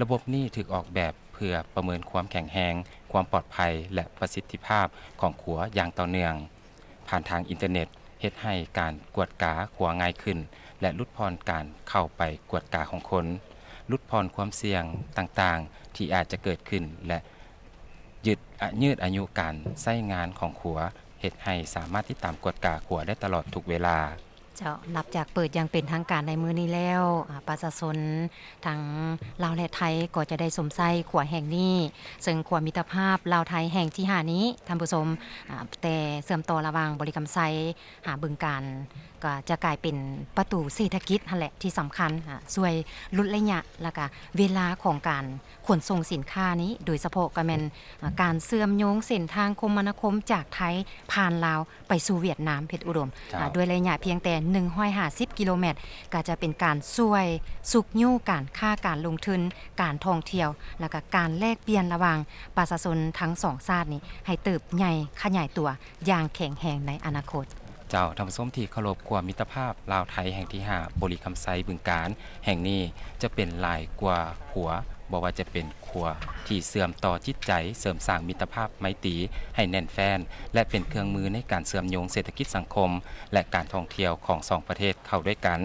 ລະບົບນີ້ຖືກອອກແບບເພື່ອປະເມີນຄວາມແຂງແຮງ, ຄວາມປອດໄພ ແລະ ປະສິດທິພາບຂອງຂົວຢ່າງຕໍ່ເນື່ອງ. ຜ່ານທາງອິນເຕີເນັດ ເຮັດໃຫ້ການກວດກາຂົວງ່າຍຂຶ້ນ ແລະ ຫຼຸດຜ່ອນການເຂົ້າໄປກວດກາຂອງຄົນ, ຫຼຸດຜ່ອນຄວາມສ່ຽງຕ່າງໆທີ່ອາດຈະເກີດຂຶ້ນ ແລະ ຢືດອະ, ຍືດອາຍຸການໃຊ້ງານຂອງຂົວ, ເຮັດໃຫ້ສາມາດຕິດຕາມກວດກາຂົວໄດ້ຕະຫຼອດທຸກເວລາ. ເຈົ້າ, ນັບຈາກເປີດຢ່າງເປັນທາງການໃນມື້ນີ້ແລ້ວ, ອາ, ປະຊາຊົນທັງລາວ ແລະ ໄທ ກໍຈະໄດ້ຊົມໃຊ້ຂົວແຫ່ງນີ້, ເຊິ່ງຂົວມິດຕະພາບລາວ-ໄທແຫ່ງທີຫ້ານີ້, ທ່ານຜູ້ຊົມ, ອາ, ແຕ່ເຊື່ອມຕໍ່ລະຫວ່າງບໍລິຄຳໄຊຫາບຶງການ, ກໍຈະກາຍເປັນປະຕູເສດຖະກິດຫັ້ນແຫຼະທີ່ສຳຄັນ, ອາ, ຊ່ວຍຫຼຸດໄລຍະ ແລ້ວກະເວລາຂອງການຂົນສົ່ງສິນຄ້ານີ້, ໂດຍສະເພາະກໍແມ່ນ, ອາ, ການເຊື່ອມໂຍງເສັ້ນທາງຄົມມະນາຄົມຈາກໄທຜ່ານລາວ ໄປສູ່ຫວຽດນາມ ເພັດອຸດົມ, ເຈົ້າ. ອາ, ດ້ວຍໄລຍະພຽງແຕ່ໜຶ່ງຮ້ອຍຫ້າສິບກິໂລແມັດ, ກໍຈະເປັນການຊ່ວຍຊຸກຍູ້ການຄ້າການລົງທຶນ, ການທ່ອງທ່ຽວ ແລ້ວກໍການແລກປ່ຽນລະຫວ່າງປະຊາຊົນທັງສອງຊາດນີ້ ໃຫ້ເຕີບໃຫຍ່ຂະຫຍາຍຕົວຢ່າງແຂງແຮງໃນອະນາຄົດ. ເຈົ້າ, ທ່ານຜູ້ຊົມທີ່ເຄົາລົບ, ຂົວມິດຕະພາບລາວ-ໄທແຫ່ງທີຫ້າ ບໍລິຄຳໄຊ ບຶງການ ແຫ່ງນີ້ຈະເປັນຫຼາຍກວ່າຂົວ, ບໍ່ວ່າຈະເປັນຂົວທີ່ເຊື່ອມຕໍ່ຈິດໃຈ, ເສີມສ້າງມິດຕະພາບໄມຕີໃຫ້ແໜ້ນແຟ້ນ ແລະ ເປັນເຄື່ອງມືໃນການເຊື່ອມໂຍງເສດຖະກິດສັງຄົມ ແລະ ການທ່ອງທ່ຽວຂອງສອງປະເທດເຂົ້າດ້ວຍກັນ,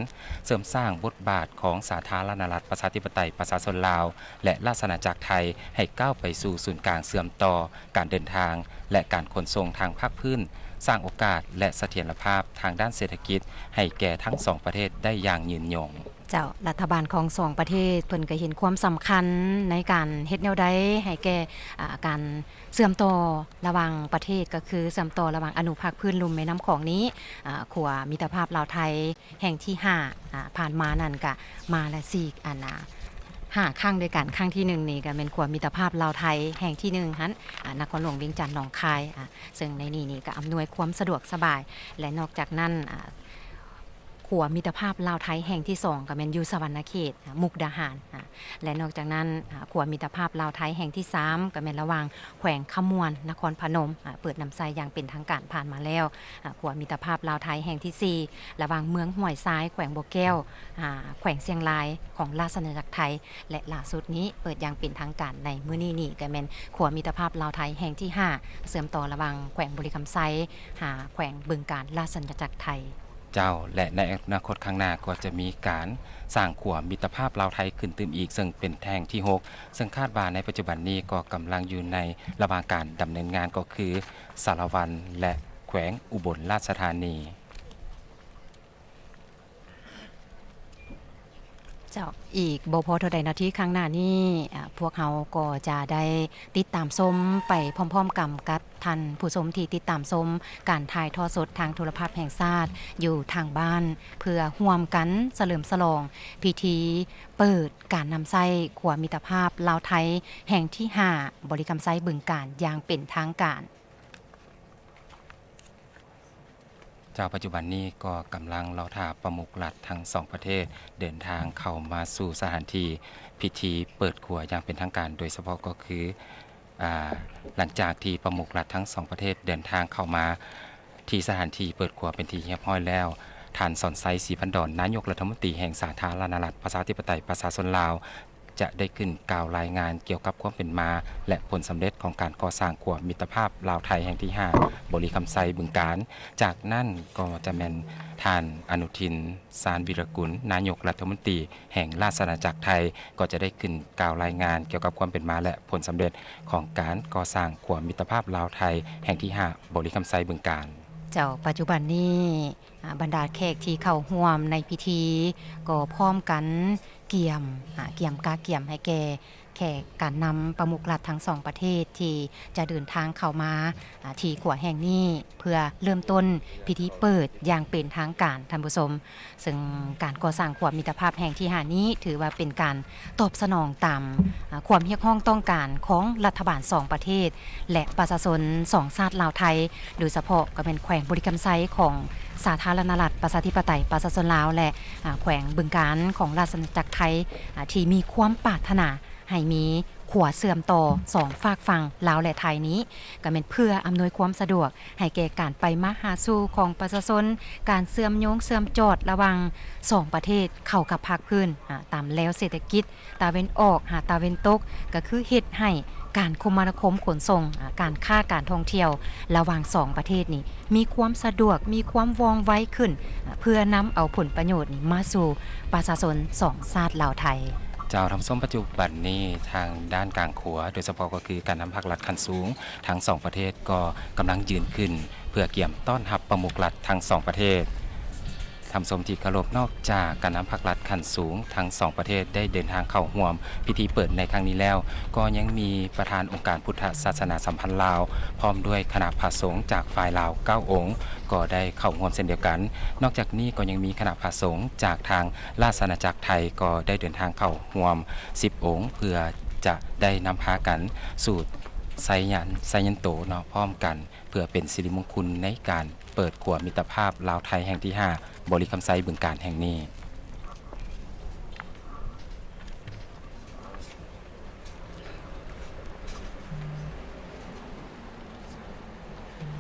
ເສີມສ້າງບົດບາດຂອງສາທາລະນະລັດ ປະຊາທິປະໄຕ ປະຊາຊົນລາວ ແລະ ລາຊະອານາຈັກໄທ ໃຫ້ກ້າວໄປສູ່ສູນກາງເຊື່ອມຕໍ່ການເດີນທາງ ແລະ ການຂົນສົ່ງທາງພາກພື້ນ, ສ້າງໂອກາດ ແລະ ສະຖຽນລະພາບທາງດ້ານເສດຖະກິດໃຫ້ແກ່ທັງສອງປະເທດໄດ້ຢ່າງຍືນຍົງ. ເຈົ້າ, ລັດຖະບານຂອງສອງປະເທດເພິ່ນກໍເຫັນຄວາມສຳຄັນໃນການເຮັດແນວໃດໃຫ້ແກ່, ອາ, ການເຊື່ອມຕໍ່ລະຫວ່າງປະເທດ, ກໍຄືເຊື່ອມຕໍ່ລະຫວ່າງອະນຸພາກພື້ນລຸ່ມແມ່ນ້ຳຂອງນີ້, ອາ, ຂົວມິດຕະພາບລາວ-ໄທ ແຫ່ງທີຫ້າ, ອາ, ຜ່ານມານັ້ນກະມາລະສີ່, ອັນ, ອາ, ຫ້າຄັ້ງດ້ວຍກັນ. ຄັ້ງທີໜຶ່ງນີ້ກະແມ່ນຂົວມິດຕະພາບລາວ-ໄທແຫ່ງທີໜຶ່ງຫັ້ນ, ອາ, ນະຄອນຫຼວງວຽງຈັນ ໜອງຄາຍ, ອາ, ເຊິ່ງໃນນີ້ນີ້ກະອຳນວຍຄວາມສະດວກສະບາຍ ແລະ ນອກຈາກນັ້ນ, ອາ, ຂົວມິດຕະພາບລາວ-ໄທແຫ່ງທີສອງກະແມ່ນຢູ່ສະຫວັນນະເຂດ, ອາ, ມຸກດາຫານ, ອາ, ແລະ ນອກຈາກນັ້ນ, ອາ, ຂົວມິດຕະພາບລາວ-ໄທແຫ່ງທີສາມກະແມ່ນລະຫວ່າງ ແຂວງຄຳມ່ວນ ນະຄອນພະນົມ, ອາ, ເປີດນຳໃຊ້ຢ່າງເປັນທາງການຜ່ານມາແລ້ວ. ອາ, ຂົວມິດຕະພາບລາວ-ໄທແຫ່ງທີສີ່ ລະຫວ່າງເມືອງຫ້ວຍຊາຍ ແຂວງບໍ່ແກ້ວ, ອາ, ແຂວງຊຽງລາຍ ຂອງລາຊະອານາຈັກໄທ ແລະ ລ່າສຸດນີ້ເປີດຢ່າງເປັນທາງການໃນມື້ນີ້ນີ້ ກໍແມ່ນຂົວມິດຕະພາບລາວ-ໄທແຫ່ງທີຫ້າ ເຊື່ອມຕໍ່ລະຫວ່າງແຂວງບໍລິຄຳໄຊ ຫາແຂວງບຶງການ ລາຊະອານາຈັກໄທ. ເຈົ້າ ແລະ ໃນອະນາຄົດຂ້າງໜ້າກໍຈະມີການສ້າງຂົວມິດຕະພາບລາວ-ໄທຂຶ້ນຕື່ມອີກ ເຊິ່ງເປັນແຫ່ງທີຫົກ ເຊິ່ງຄາດວ່າໃນປັດຈຸບັນນີ້ກໍກຳລັງຢູ່ໃນລະຫວ່າງການດຳເນີນງານ ກໍຄືສາລະວັນ ແລະ ແຂວງອຸບົນລາຊະທານີ. ເຈົ້າ, ອີກບໍ່ພໍເທົ່າໃດນາທີຂ້າງໜ້ານີ້, ອາ, ພວກເຮົາກໍຈະໄດ້ຕິດຕາມຊົມໄປພ້ອມໆກັນກັບທ່ານຜູ້ຊົມທີ່ຕິດຕາມຊົມການຖ່າຍທອດສົດທາງໂທລະພາບແຫ່ງຊາດຢູ່ທາງບ້ານ ເພື່ອຮ່ວມກັນສະເຫຼີມສະຫຼອງພິທີເປີດການນຳໃຊ້ຂົວມິດຕະພາບລາວ-ໄທແຫ່ງທີຫ້າ ບໍລິຄຳໄຊ ບຶງການ ຢ່າງເປັນທາງການ. ເຈົ້າ, ປັດຈຸບັນນີ້ກໍກຳລັງລໍຖ້າປະມຸກລັດທັງສອງປະເທດເດີນທາງເຂົ້າມາສູ່ສະຖານທີ່ພິທີເປີດຂົວຢ່າງເປັນທາງການ, ໂດຍສະເພາະກໍຄື, ອາ, ຫຼັງຈາກທີ່ປະມຸກລັດທັງສອງປະເທດເດີນທາງເຂົ້າມາທີ່ສະຖານທີ່ເປີດຂົວເປັນທີ່ຮຽບຮ້ອຍແລ້ວ, ທ່ານ ສອນໄຊ ສີພັນດອນ ນາຍົກລັດຖະມົນຕີແຫ່ງສາທາລະນະລັດ ປະຊາທິປະໄຕ ປະຊາຊົນລາວ ຈະໄດ້ຂຶ້ນກ່າວລາຍງານກ່ຽວກັບຄວາມເປັນມາ ແລະ ຜົນສຳເລັດຂອງການກໍ່ສ້າງຂົວມິດຕະພາບລາວ-ໄທແຫ່ງທີຫ້າ ບໍລິຄຳໄຊ ບຶງການ. ຈາກນັ້ນກໍຈະແມ່ນທ່ານ ອະນຸທິນ ຊານວິລະກຸນ ນາຍົກລັດຖະມົນຕີແຫ່ງລາຊະອານາຈັກໄທ ກໍຈະໄດ້ຂຶ້ນກ່າວລາຍງານກ່ຽວກັບຄວາມເປັນມາ ແລະ ຜົນສຳເລັດຂອງການກໍ່ສ້າງຂົວມິດຕະພາບລາວ-ໄທແຫ່ງທີຫ້າ ບໍລິຄຳໄຊ ບຶງການ. ເຈົ້າ, ປັດຈຸບັນນີ້ ອາ, ບັນດາແຂກທີ່ເຂົ້າຮ່ວມໃນພິທີກໍພ້ອມກັນກຽມ, ອາ, ກຽມກະກຽມໃຫ້ແກ່ ແຂກການນຳປະມຸກລັດທັງສອງປະເທດທີ່ຈະເດີນທາງເຂົ້າມາ ອາ ທີ່ຂົວແຫ່ງນີ້ ເພື່ອເລີ່ມຕົ້ນພິທີເປີດຢ່າງເປັນທາງການ, ທ່ານຜູ້ຊົມ. ເຊິ່ງການກໍ່ສ້າງຂົວມິດຕະພາບແຫ່ງທີຫ້ານີ້ ຖືວ່າເປັນການຕອບສະໜອງຕາມ ອາ ຄວາມຮຽກຮ້ອງຕ້ອງການຂອງລັດຖະບານສອງປະເທດ ແລະ ປະຊາຊົນສອງຊາດລາວໄທ, ໂດຍສະເພາະກໍແມ່ນແຂວງບໍລິຄຳໄຊຂອງສາທາລະນະລັດປະຊາທິປະໄຕປະຊາຊົນລາວ ແລະ ອາ ແຂວງບຶງການຂອງລາຊະອານາຈັກໄທ ອາ ທີ່ມີຄວາມປາດຖະໜາ ໃຫ້ມີຂົວເຊື່ອມຕໍ່ສອງຟາກຝັ່ງລາວ ແລະ ໄທນີ້ ກໍແມ່ນເພື່ອອຳນວຍຄວາມສະດວກໃຫ້ແກ່ການໄປມາຫາສູ່ຂອງປະຊາຊົນ, ການເຊື່ອມໂຍງເຊື່ອມຈອດລະຫວ່າງສອງປະເທດເຂົ້າກັບພາກພື້ນ ອາ ຕາມແລວເສດຖະກິດຕາເວັນອອກຫາຕາເວັນຕົກ, ກໍຄືເຮັດໃຫ້ການຄົມມະນາຄົມຂົນສົ່ງ, ອາ ການຄ້າການທ່ອງທ່ຽວລະຫວ່າງສອງປະເທດນີ້ ມີຄວາມສະດວກ, ມີຄວາມວ່ອງໄວຂຶ້ນ ເພື່ອນຳເອົາຜົນປະໂຫຍດນີ້ມາສູ່ປະຊາຊົນສອງຊາດລາວໄທ. ເຈົ້າ ທ່ານຜູ້ຊົມ, ປັດຈຸບັນນີ້ທາງດ້ານກາງຂົວ ໂດຍສະເພາະກໍຄືການນຳພັກລັດຂັ້ນສູງທັງສອງປະເທດ ກໍກຳລັງຢືນຂຶ້ນ ເພື່ອກຽມຕ້ອນຮັບປະມຸກລັດທັງສອງປະເທດ. ທ່ານຜູ້ຊົມທີ່ເຄົາລົບ, ນອກຈາກການນຳພັກລັດຂັ້ນສູງທັງສອງປະເທດໄດ້ເດີນທາງເຂົ້າຮ່ວມພິທີເປີດໃນຄັ້ງນີ້ແລ້ວ, ກໍຍັງມີປະທານອົງການພຸດທະສາສະໜາສຳພັນລາວ ພ້ອມດ້ວຍຄະນະພະສົງຈາກຝ່າຍລາວເກົ້າອົງ ກໍໄດ້ເຂົ້າຮ່ວມເຊັ່ນດຽວກັນ. ນອກຈາກນີ້ກໍຍັງມີຄະນະພະສົງຈາກທາງລາຊະອານາຈັກໄທ ກໍໄດ້ເດີນທາງເຂົ້າຮ່ວມສິບອົງ ເພື່ອຈະໄດ້ນຳພາກັນສູດໄຊຍັນ ໄຊຍັນໂຕເນາະ ພ້ອມກັນ ເພື່ອເປັນສິລິມົງຄຸນໃນການເປີດຂົວມິດຕະພາບລາວໄທແຫ່ງທີຫ້າ ບໍລິຄຳໄຊ ບຶງການແຫ່ງນີ້.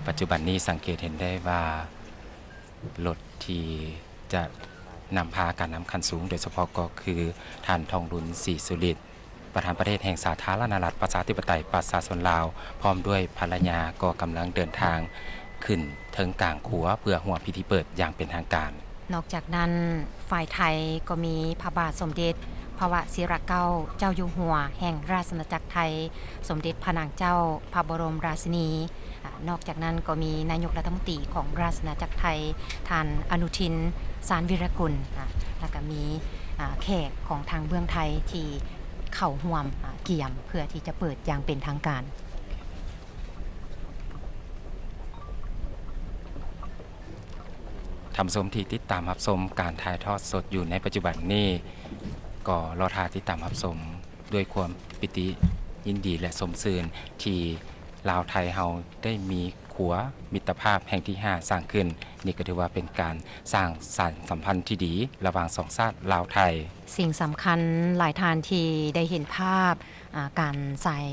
ປັດຈຸບັນນີ້ສັງເກດເຫັນໄດ້ວ່າ ລົດທີ່ຈະນຳພາການນຳຂັ້ນສູງ ໂດຍສະເພາະກໍຄືທ່ານ ທອງລຸນ ສີສຸລິດ ປະທານປະເທດແຫ່ງສາທາລະນະລັດປະຊາທິປະໄຕປະຊາຊົນລາວ ພ້ອມດ້ວຍພັນລະຍາ ກໍກຳລັງເດີນທາງຂຶ້ນເທິງກາງຂົວ ເພື່ອຮ່ວມພິທີເປີດຢ່າງເປັນທາງການ. ນອກຈາກນັ້ນ, ຝ່າຍໄທກໍມີພະບາດສົມເດັດພະວະຊິຣະເກົ້າເຈົ້າຢູ່ຫົວແຫ່ງລາຊະອານາຈັກໄທ, ສົມເດັດພະນາງເຈົ້າພະບໍລົມລາຊິນີ. ອາ, ນອກຈາກນັ້ນກໍມີນາຍົກລັດຖະມົນຕີຂອງລາຊະອານາຈັກໄທ, ທ່ານ ອະນຸທິນ ຊານວິລະກຸນ, ອາ, ແລ້ວກໍມີ, ອາ, ແຂກຂອງທາງເບື້ອງໄທທີ່ເຂົ້າຮ່ວມ, ອາ, ກຽມເພື່ອທີ່ຈະເປີດຢ່າງເປັນທາງການ. ທ່ານຜູ້ຊົມທີ່ຕິດຕາມຮັບຊົມການຖ່າຍທອດສົດຢູ່ໃນປັດຈຸບັນນີ້ ກໍລໍຖ້າຕິດຕາມຮັບຊົມດ້ວຍຄວາມປີຕິຍິນດີ ແລະ ຊົມຊື່ນທີ່ລາວໄທເຮົາໄດ້ມີຂົວມິດຕະພາບແຫ່ງທີຫ້າສ້າງຂຶ້ນ. ນີ້ກໍຖືວ່າເປັນການສ້າງສານສຳພັນທີ່ດີລະຫວ່າງສອງຊາດລາວໄທ. ສິ່ງສຳຄັນຫຼາຍທ່ານທີ່ໄດ້ເຫັນພາບ ອາ ການສາຍ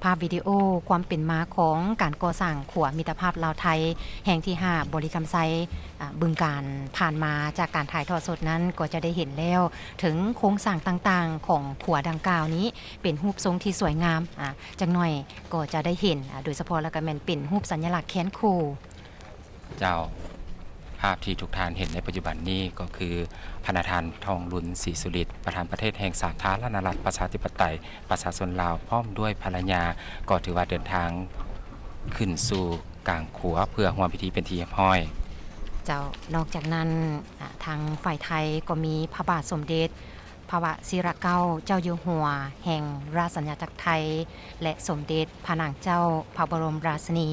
ພາບວິດີໂອຄວາມເປັນມາຂອງການກໍ່ສ້າງຂົວມິດຕະພາບລາວໄທແຫ່ງທີຫ້າ ບໍລິຄຳໄຊ ອາ ບຶງການ. ຜ່ານມາຈາກການຖ່າຍທອດສົດນັ້ນກໍຈະໄດ້ເຫັນແລ້ວເຖິງໂຄງສ້າງຕ່າງໆຂອງຂົວດັ່ງກ່າວນີ້ ເປັນຮູບຊົງທີ່ສວຍງາມ. ອາ ຈັກໜ້ອຍກໍຈະໄດ້ເຫັນ, ອາ ໂດຍສະເພາະແລ້ວກໍແມ່ນເປັນຮູບສັນຍະລັກແຄນຄູ. ເຈົ້າ, ພາບທີ່ທຸກທ່ານເຫັນໃນປັດຈຸບັນນີ້ກໍຄື ພະນະທ່ານ ທອງລຸນ ສີສຸລິດ ປະທານປະເທດແຫ່ງສາທາລະນະລັດປະຊາທິປະໄຕປະຊາຊົນລາວ ພ້ອມດ້ວຍພັນລະຍາ ກໍຖືວ່າເດີນທາງຂຶ້ນສູ່ກາງຂົວເພື່ອຮ່ວມພິທີເປັນທີ່ຮຽບຮ້ອຍ. ເຈົ້າ, ນອກຈາກນັ້ນ, ອາ, ທາງຝ່າຍໄທກໍມີພະບາດສົມເດັດ ພະວະຊິຣະເກົ້າເຈົ້າຢູ່ຫົວແຫ່ງລາຊະອານາຈັກໄທ ແລະ ສົມເດັດພະນາງເຈົ້າພະບໍລົມລາຊິນີ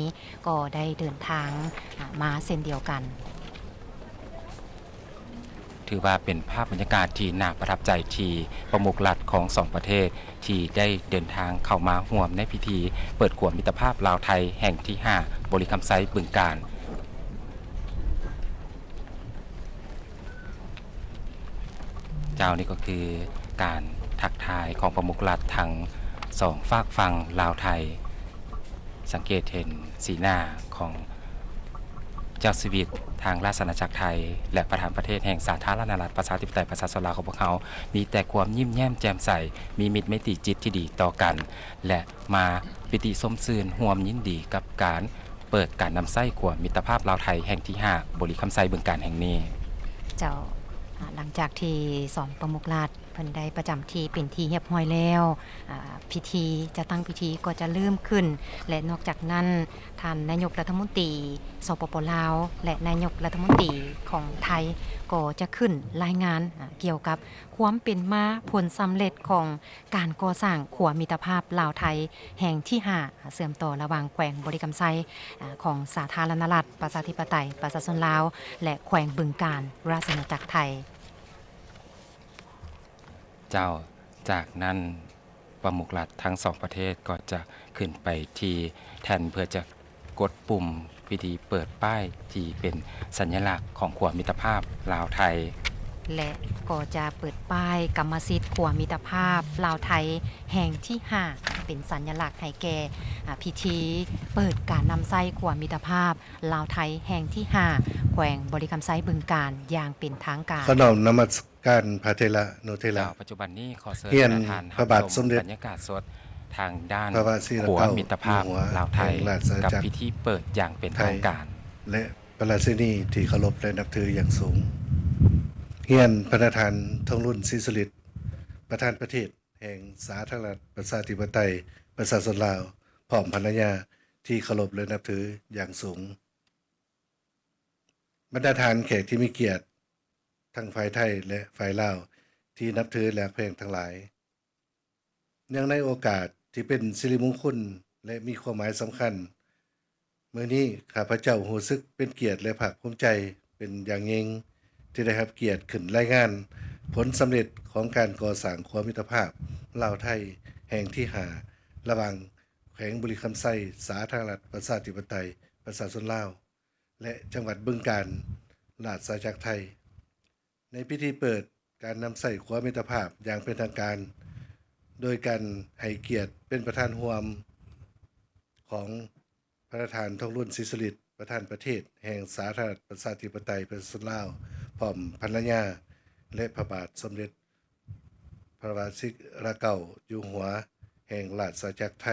ກໍໄດ້ເດີນທາງ ອາ ມາເຊັ່ນດຽວກັນ. ຖືວ່າເປັນພາບບັນຍາກາດທີ່ໜ້າປະທັບໃຈ ທີ່ປະມຸກລັດຂອງສອງປະເທດ ທີ່ໄດ້ເດີນທາງເຂົ້າມາຮ່ວມໃນພິທີເປີດຂົວມິດຕະພາບລາວໄທແຫ່ງທີຫ້າ ບໍລິຄຳໄຊ ບຶງການ. ເຈົ້າ, ນີ້ກໍຄືການທັກທາຍຂອງປະມຸກລັດທັງສອງຟາກຝັ່ງລາວໄທ. ສັງເກດເຫັນສີໜ້າຂອງເຈົ້າຊີວິດທາງລາຊະອານາຈັກໄທ ແລະ ປະທານປະເທດແຫ່ງສາທາລະນະລັດປະຊາທິປະໄຕປະຊາຊົນລາວຂອງພວກເຮົາ ມີແຕ່ຄວາມຍິ້ມແຍ້ມແຈ່ມໃສ, ມີມິດໄມຕີຈິດທີ່ດີຕໍ່ກັນ ແລະ ມາປີຕິຊົມຊື່ນຮ່ວມຍິນດີກັບການ ເປີດການນຳໃຊ້ຂົວມິດຕະພາບລາວໄທແຫ່ງທີຫ້າ ບໍລິຄຳໄຊ ບຶງການແຫ່ງນີ້. ເຈົ້າ, ອາ, ຫຼັງຈາກທີ່ສອງປະມຸກລັດເພິ່ນໄດ້ປະຈຳທີ່ເປັນທີ່ຮຽບຮ້ອຍແລ້ວ, ອາ, ພິທີ, ຈະຕັ້ງພິທີກໍຈະເລີ່ມຂຶ້ນ ແລະ ນອກຈາກນັ້ນ, ທ່ານນາຍົກລັດຖະມົນຕີ ສປປ ລາວ ແລະ ນາຍົກລັດຖະມົນຕີຂອງໄທ ກໍຈະຂຶ້ນລາຍງານ ອາ ກ່ຽວກັບຄວາມເປັນມາ, ຜົນສຳເລັດຂອງການກໍ່ສ້າງຂົວມິດຕະພາບລາວໄທແຫ່ງທີຫ້າ ເຊື່ອມຕໍ່ລະຫວ່າງແຂວງບໍລິຄຳໄຊ ອາ ຂອງສາທາລະນະລັດ ປະຊາທິປະໄຕ ປະຊາຊົນລາວ ແລະ ແຂວງບຶງການ ລາຊະອານາຈັກໄທ. ເຈົ້າ, ຈາກນັ້ນປະມຸກລັດທັງສອງປະເທດກໍຈະຂຶ້ນໄປທີ່ແທ່ນເພື່ອຈະກົດປຸ່ມພິທີເປີດປ້າຍທີ່ເປັນສັນຍະລັກຂອງຂົວມິດຕະພາບລາວໄທ ແລະ ກໍຈະເປີດປ້າຍກຳມະສິດຂົວມິດຕະພາບລາວໄທແຫ່ງທີຫ້າ ເປັນສັນຍະລັກໃຫ້ແກ່ ອາ ພິທີເປີດການນຳໃຊ້ຂົວມິດຕະພາບລາວໄທແຫ່ງທີຫ້າ ແຂວງບໍລິຄຳໄຊ ບຶງການ ຢ່າງເປັນທາງການ. ຂໍນ້ອມນະມັດ ການພະເຖລະນຸເຖລະ ເຈົ້າ, ປັດຈຸບັນນີ້ຂໍເຊີນ ຮຽນ ບັນດາທ່ານ ພະບາດສົມເດັດ ຮັບຊົມບັນຍາກາດສົດທາງດ້ານ ພະວະຊີລະ ຂົວ ເກົ້າ ມິດຕະພາບ ຢູ່ຫົວ ລາວໄທ ແຫ່ງລາຊະອານາຈັກ ກັບພິທີເປີດຢ່າງເປັນທາງການ. ແລະ ພະລາຊິນີທີ່ເຄົາລົບ ແລະ ນັບຖືຢ່າງສູງ, ຮຽນ ບັນດາທ່ານ ທອງລຸນ ສີສຸລິດ ປະທານປະເທດແຫ່ງສາທາລະນະລັດ ປະຊາທິປະໄຕ ປະຊາຊົນລາວ ພ້ອມພັນລະຍາທີ່ເຄົາລົບ ແລະ ນັບຖືຢ່າງສູງ. ບັນດາທ່ານແຂກທີ່ມີກຽດ ທັງຝ່າຍໄທ ແລະ ຝ່າຍລາວ ທີ່ນັບຖື ແລະ ຮັກແພງທັງຫຼາຍ, ເນື່ອງໃນໂອກາດທີ່ເປັນສິລິມຸງຄຸນ ແລະ ມີຄວາມໝາຍສຳຄັນ, ມື້ນີ້ຂ້າພະເຈົ້າຮູ້ສຶກເປັນກຽດ ແລະ ພາກພູມໃຈເປັນຢ່າງຍິ່ງ ທີ່ໄດ້ຮັບກຽດຂຶ້ນລາຍງານຜົນສຳເລັດຂອງການກໍ່ສ້າງຂົວມິດຕະພາບລາວໄທແຫ່ງທີຫ້າ ລະຫວ່າງແຂວງບໍລິຄຳໄຊ ສາທາລະນະລັດ ປະຊາທິປະໄຕ ປະຊາຊົນລາວ ແລະ ຈັງຫວັດບຶງການ ລາຊະອານາຈັກໄທ. ໃນພິທີເປີດການນຳໃຊ້ຂົວມິດຕະພາບຢ່າງເປັນທາງການ ໂດຍການໃຫ້ກຽດເປັນປະທານຮ່ວມຂອງ ບັນດາທ່ານ ທອງລຸນ ສີສຸລິດ ປະທານປະເທດແຫ່ງສາທາລະນະລັດ ປະຊາທິປະໄຕ ປະຊາຊົນລາວ ພ້ອມພັນລະຍາ ແລະ ພະບາດສົມເດັດ ພະວະຊີລະເກົ້າ ຢູ່ຫົວ ແຫ່ງລາຊະອານາຈັກໄທ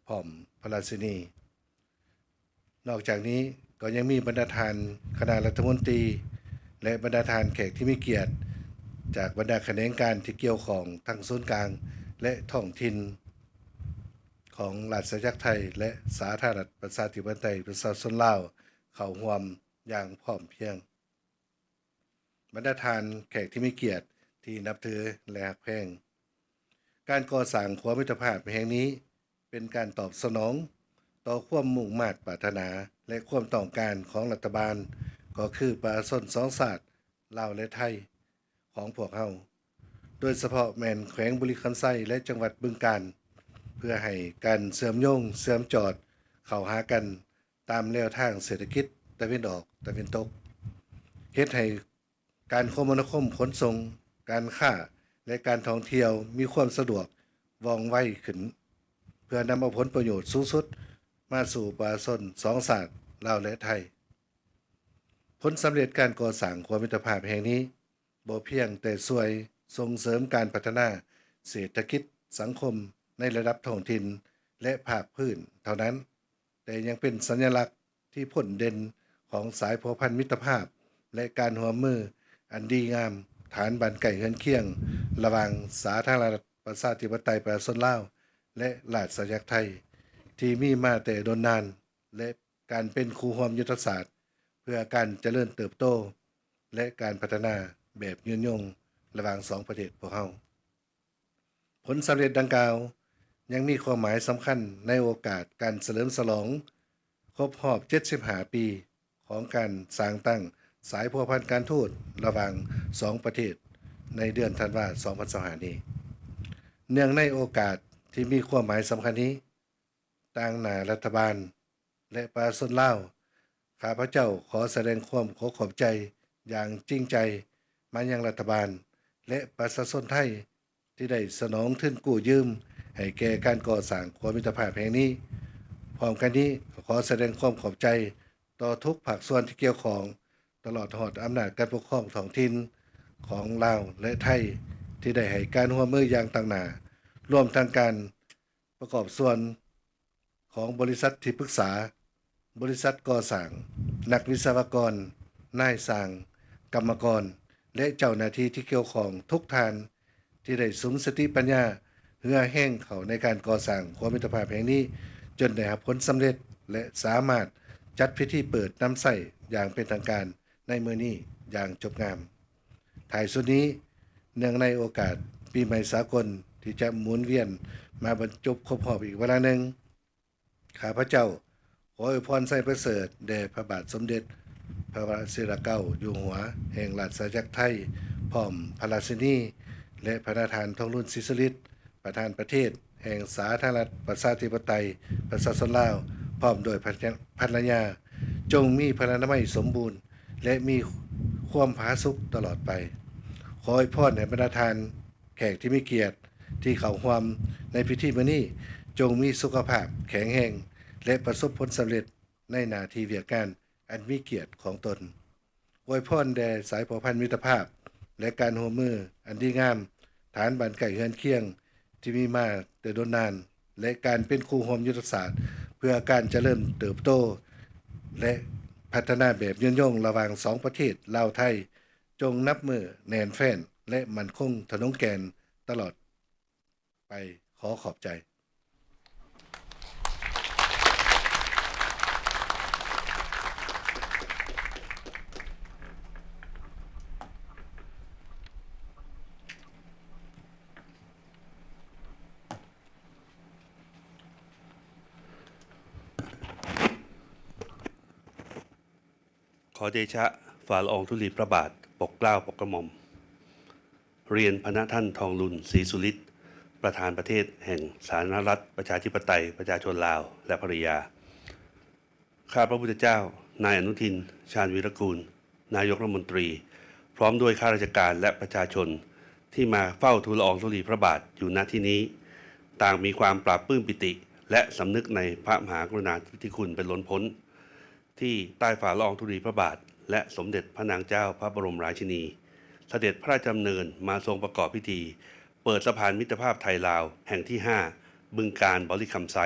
ພ້ອມພະລາຊິນີ. ນອກຈາກນີ້ກໍຍັງມີບັນດາທ່ານຄະນະລັດຖະມົນຕີ ແລະ ບັນດາທ່ານແຂກທີ່ມີກຽດ ຈາກບັນດາຂະແໜງການທີ່ກ່ຽວຂ້ອງ ທັງສູນກາງ ແລະ ທ້ອງຖິ່ນຂອງລາຊະອານາຈັກໄທ ແລະ ສາທາລະນະລັດ ປະຊາທິປະໄຕ ປະຊາຊົນລາວ ເຂົ້າຮ່ວມຢ່າງພ້ອມພຽງ. ບັນດາທ່ານແຂກທີ່ມີກຽດທີ່ນັບຖື ແລະ ຮັກແພງ, ການກໍ່ສ້າງຂົວມິດຕະພາບແຫ່ງນີ້ ເປັນການຕອບສະໜອງຕໍ່ຄວາມມຸ່ງມາດປາດຖະໜາ ແລະ ຄວາມຕ້ອງການຂອງລັດຖະບານ, ກໍຄືປະຊາຊົນສອງຊາດ ລາວ ແລະ ໄທ ຂອງພວກເຮົາ, ໂດຍສະເພາະແມ່ນແຂວງບໍລິຄຳໄຊ ແລະ ຈັງຫວັດບຶງການ, ເພື່ອໃຫ້ການເຊື່ອມໂຍງເຊື່ອມຈອດເຂົ້າຫາກັນ ຕາມແນວທາງເສດຖະກິດຕາເວັນອອກຕາເວັນຕົກ, ເຮັດໃຫ້ການຄົມມະນາຄົມ, ຂົນສົ່ງ, ການຄ້າ ແລະ ການທ່ອງທ່ຽວມີຄວາມສະດວກວ່ອງໄວຂຶ້ນ, ເພື່ອນຳເອົາຜົນປະໂຫຍດສູງສຸດມາສູ່ປະຊາຊົນສອງຊາດ ລາວ ແລະ ໄທ. ຜົນສຳເລັດການກໍ່ສ້າງຂົວມິດຕະພາບແຫ່ງນີ້ ບໍ່ພຽງແຕ່ຊ່ວຍສົ່ງເສີມການພັດທະນາເສດຖະກິດສັງຄົມໃນລະດັບທ້ອງຖິ່ນ ແລະ ພາກພື້ນເທົ່ານັ້ນ, ແຕ່ຍັງເປັນສັນຍະລັກທີ່ພົ້ນເດັ່ນຂອງສາຍພົວພັນມິດຕະພາບ ແລະ ການຮ່ວມມືອັນດີງາມ ຖານບ້ານໃກ້ເຮືອນຄຽງ ລະຫວ່າງສາທາລະນະລັດ ປະຊາທິປະໄຕ ປະຊາຊົນລາວ ແລະ ລາຊະອານາຈັກໄທ ທີ່ມີມາແຕ່ດົນນານ ແລະ ການເປັນຄູ່ຮ່ວມຍຸດທະສາດ ເພື່ອການຈະເລີນເຕີບໂຕ ແລະ ການພັດທະນາແບບຍືນຍົງ ລະຫວ່າງສອງປະເທດພວກເຮົາ. ຜົນສຳເລັດດັ່ງກ່າວ ຍັງມີຄວາມໝາຍສຳຄັນໃນໂອກາດການສະເຫຼີມສະຫຼອງຄົບຮອບເຈັດສິບຫ້າປີ ຂອງການສ້າງຕັ້ງສາຍພົວພັນການທູດລະຫວ່າງສອງປະເທດ ໃນເດືອນທັນວາ ສອງພັນຊາວຫ້ານີ້. ເນື່ອງໃນໂອກາດທີ່ມີຄວາມໝາຍສຳຄັນນີ້, ຕາງໜ້າລັດຖະບານ ແລະ ປະຊາຊົນລາວ, ຂ້າພະເຈົ້າຂໍສະແດງຄວາມຂໍຂອບໃຈຢ່າງຈິງໃຈມາຍັງລັດຖະບານ ແລະ ປະຊາຊົນໄທ ທີ່ໄດ້ສະໜອງທຶນກູ້ຢືມໃຫ້ແກ່ການກໍ່ສ້າງຂົວມິດຕະພາບແຫ່ງນີ້. ພ້ອມກັນນີ້, ກໍຂໍສະແດງຄວາມຂອບໃຈຕໍ່ທຸກພາກສ່ວນທີ່ກ່ຽວຂ້ອງ, ຕະຫຼອດຮອດອຳນາດການປົກຄອງທ້ອງຖິ່ນຂອງລາວ ແລະ ໄທ ທີ່ໄດ້ໃຫ້ການຮ່ວມມືຢ່າງຕັ້ງໜ້າ, ລວມທັງການ ປະກອບສ່ວນຂອງບໍລິສັດທີ່ປຶກສາ, ບໍລິສັດກໍ່ສ້າງ, ນັກວິສະວະກອນ, ນາຍຊ່າງ, ກຳມະກອນ ແລະ ເຈົ້າໜ້າທີ່ທີ່ກ່ຽວຂ້ອງທຸກທ່ານ ທີ່ໄດ້ສຸມສະຕິປັນຍາເຫື່ອແຮງເຂົ້າໃນການກໍ່ສ້າງຂົວມິດຕະພາບແຫ່ງນີ້ ຈົນໄດ້ຮັບຜົນສຳເລັດ ແລະ ສາມາດຈັດພິທີເປີດນຳໃຊ້ຢ່າງເປັນທາງການໃນມື້ນີ້ຢ່າງຈົບງາມ. ທ້າຍສຸດນີ້, ເນື່ອງໃນໂອກາດປີໃໝ່ສາກົນທີ່ຈະໝູນວຽນມາບັນຈົບຄົບຮອບອີກວາລະໜຶ່ງ, ຂ້າພະເຈົ້າຂໍອວຍພອນໄຊປະເສີດແດ່ພະບາດສົມເດັດພະວະຊິລະເກົ້າຢູ່ຫົວແຫ່ງລາຊະອານາຈັກໄທ, ພ້ອມພະລາຊິນີ ແລະ ພະນະທ່ານ ທອງລຸນ ສີສຸລິດ, ປະທານປະເທດແຫ່ງສາທາລະນະລັດ ປະຊາທິປະໄຕ ປະຊາຊົນລາວ, ພ້ອມດ້ວຍພັນ ພັນລະຍາ, ຈົ່ງມີພະລານາໄມສົມບູນ ແລະ ມີຄວາມຜາສຸກຕະຫຼອດໄປ. ຂໍອວຍພອນໃຫ້ບັນດາທ່ານ ແຂກທີ່ມີກຽດທີ່ເຂົ້າຮ່ວມໃນພິທີມື້ນີ້ ຈົ່ງມີສຸຂະພາບແຂງແຮງ ແລະ ປະສົບຜົນສຳເລັດໃນໜ້າທີ່ວຽກງານອັນມີກຽດຂອງຕົນ. ອວຍພອນແດ່ສາຍພົວພັນມິດຕະພາບ ແລະ ການຮ່ວມມືອັນດີງາມ, ຖານບ້ານໃກ້ເຮືອນຄຽງທີ່ມີມາແຕ່ດົນນານ ແລະ ການເປັນຄູ່ຮ່ວມຍຸດທະສາດເພື່ອການຈະເລີນເຕີບໂຕ ແລະ ພັດທະນາແບບຍືນຍົງລະຫວ່າງສອງປະເທດລາວ-ໄທ ຈົ່ງນັບມື້ແໜ້ນແຟ້ນ ແລະ ໝັ້ນຄົງທະນົງແກ່ນຕະຫຼອດໄປ. ຂໍຂອບໃຈ. ຂໍເດຊະ ຝ່າລະອອງທຸລີພະບາດ ໂປດເກົ້າໂປດກະໝ່ອມ. ຮຽນພະນະທ່ານ ທອງລຸນ ສີສຸລິດ, ປະທານປະເທດແຫ່ງສາທາລະນະລັດ ປະຊາທິປະໄຕ ປະຊາຊົນລາວ ແລະ ພັນລະຍາ. ຂ້າພະພຸດທະເຈົ້າ, ນາຍອະນຸທິນ ຊານວີລະກູນ, ນາຍົກລັດຖະມົນຕີ, ພ້ອມດ້ວຍຂ້າລາຊະການ ແລະ ປະຊາຊົນທີ່ມາເຝົ້າທູລລະອອງທຸລີພະບາດຢູ່ ນະ ທີ່ນີ້, ຕ່າງມີຄວາມປາບປື້ມປີຕິ ແລະ ສຳນຶກໃນພະມະຫາກະລຸນາທິຄຸນເປັນລົ້ນພົ້ນ ທີ່ໃຕ້ຝ່າລະອອງທຸລີພະບາດ ແລະ ສົມເດັດພະນາງເຈົ້າພະບໍລົມລາຊິນີ ສະເດັດພະລາຊະດຳເນີນມາຊົງປະກອບພິທີເປີດສະພານມິດຕະພາບໄທ-ລາວແຫ່ງທີຫ້າ ບຶງການບໍລິຄຳໄຊ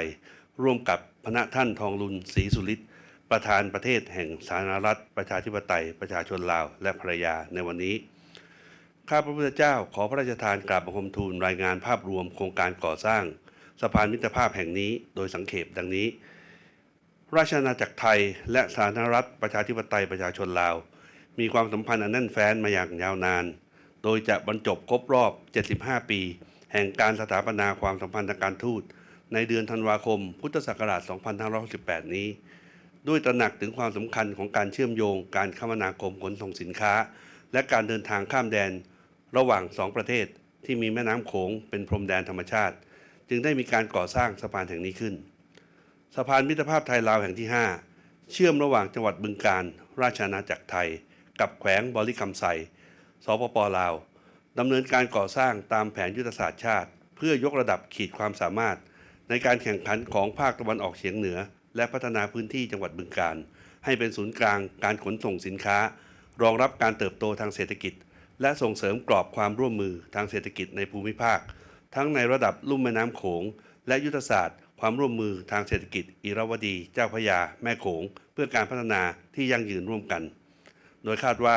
ຮ່ວມກັບພະນະທ່ານ ທອງລຸນ ສີສຸລິດ, ປະທານປະເທດແຫ່ງສາທາລະນະລັດ ປະຊາທິປະໄຕ ປະຊາຊົນລາວ ແລະ ພັນລະຍາ ໃນວັນນີ້. ຂ້າພະພຸດທະເຈົ້າ ຂໍພະລາຊະທານກາບບັງຄົມທູນລາຍງານພາບລວມໂຄງການກໍ່ສ້າງສະພານມິດຕະພາບແຫ່ງນີ້ໂດຍສັງເຂບດັ່ງນີ້. ລາຊະອານາຈັກໄທ ແລະ ສາທາລະນະລັດ ປະຊາທິປະໄຕ ປະຊາຊົນລາວ ມີຄວາມສຳພັນອັນແໜ້ນແຟ້ນມາຢ່າງຍາວນານ, ໂດຍຈະບັນຈົບຄົບຮອບເຈັດສິບຫ້າປີ ແຫ່ງການສະຖາປະນາຄວາມສຳພັນທາງການທູດ ໃນເດືອນທັນວາຄົມ ພຸດທະສັກກະລາດ ສອງພັນຫ້າຮ້ອຍຫົກສິບແປດນີ້, ດ້ວຍຕະໜັກເຖິງຄວາມສຳຄັນຂອງການເຊື່ອມໂຍງການຄະມະນາຄົມຂົນສົ່ງສິນຄ້າ ແລະ ການເດີນທາງຂ້າມແດນ ລະຫວ່າງສອງປະເທດທີ່ມີແມ່ນ້ຳໂຂງເປັນພົມແດນທຳມະຊາດ, ຈຶ່ງໄດ້ມີການກໍ່ສ້າງສະພານແຫ່ງນີ້ຂຶ້ນ. ສະພານມິດຕະພາບໄທ-ລາວແຫ່ງທີຫ້າ ເຊື່ອມລະຫວ່າງຈັງຫວັດບຶງການ, ລາຊະອານາຈັກໄທ ກັບແຂວງບໍລິຄຳໄຊ, ສປປ ລາວ, ດຳເນີນການກໍ່ສ້າງຕາມແຜນຍຸດທະສາດຊາດ ເພື່ອຍົກລະດັບຂີດຄວາມສາມາດໃນການແຂ່ງຂັນຂອງພາກຕາເວັນອອກສຽງເໜືອ ແລະ ພັດທະນາພື້ນທີ່ຈັງຫວັດບຶງການ ໃຫ້ເປັນສູນກາງການຂົນສົ່ງສິນຄ້າ, ຮອງຮັບການເຕີບໂຕທາງເສດຖະກິດ ແລະ ສົ່ງເສີມກອບຄວາມຮ່ວມມືທາງເສດຖະກິດໃນພູມິພາກ, ທັງໃນລະດັບລຸ່ມແມ່ນ້ຳໂຂງ ແລະ ຍຸດທະສາດຄວາມຮ່ວມມືທາງເສດຖະກິດ ອີຣາວະດີ ເຈົ້າພະຍາ ແມ່ໂຂງ ເພື່ອການພັດທະນາທີ່ຢັ້ງຢືນຮ່ວມກັນ. ໂດຍຄາດວ່າ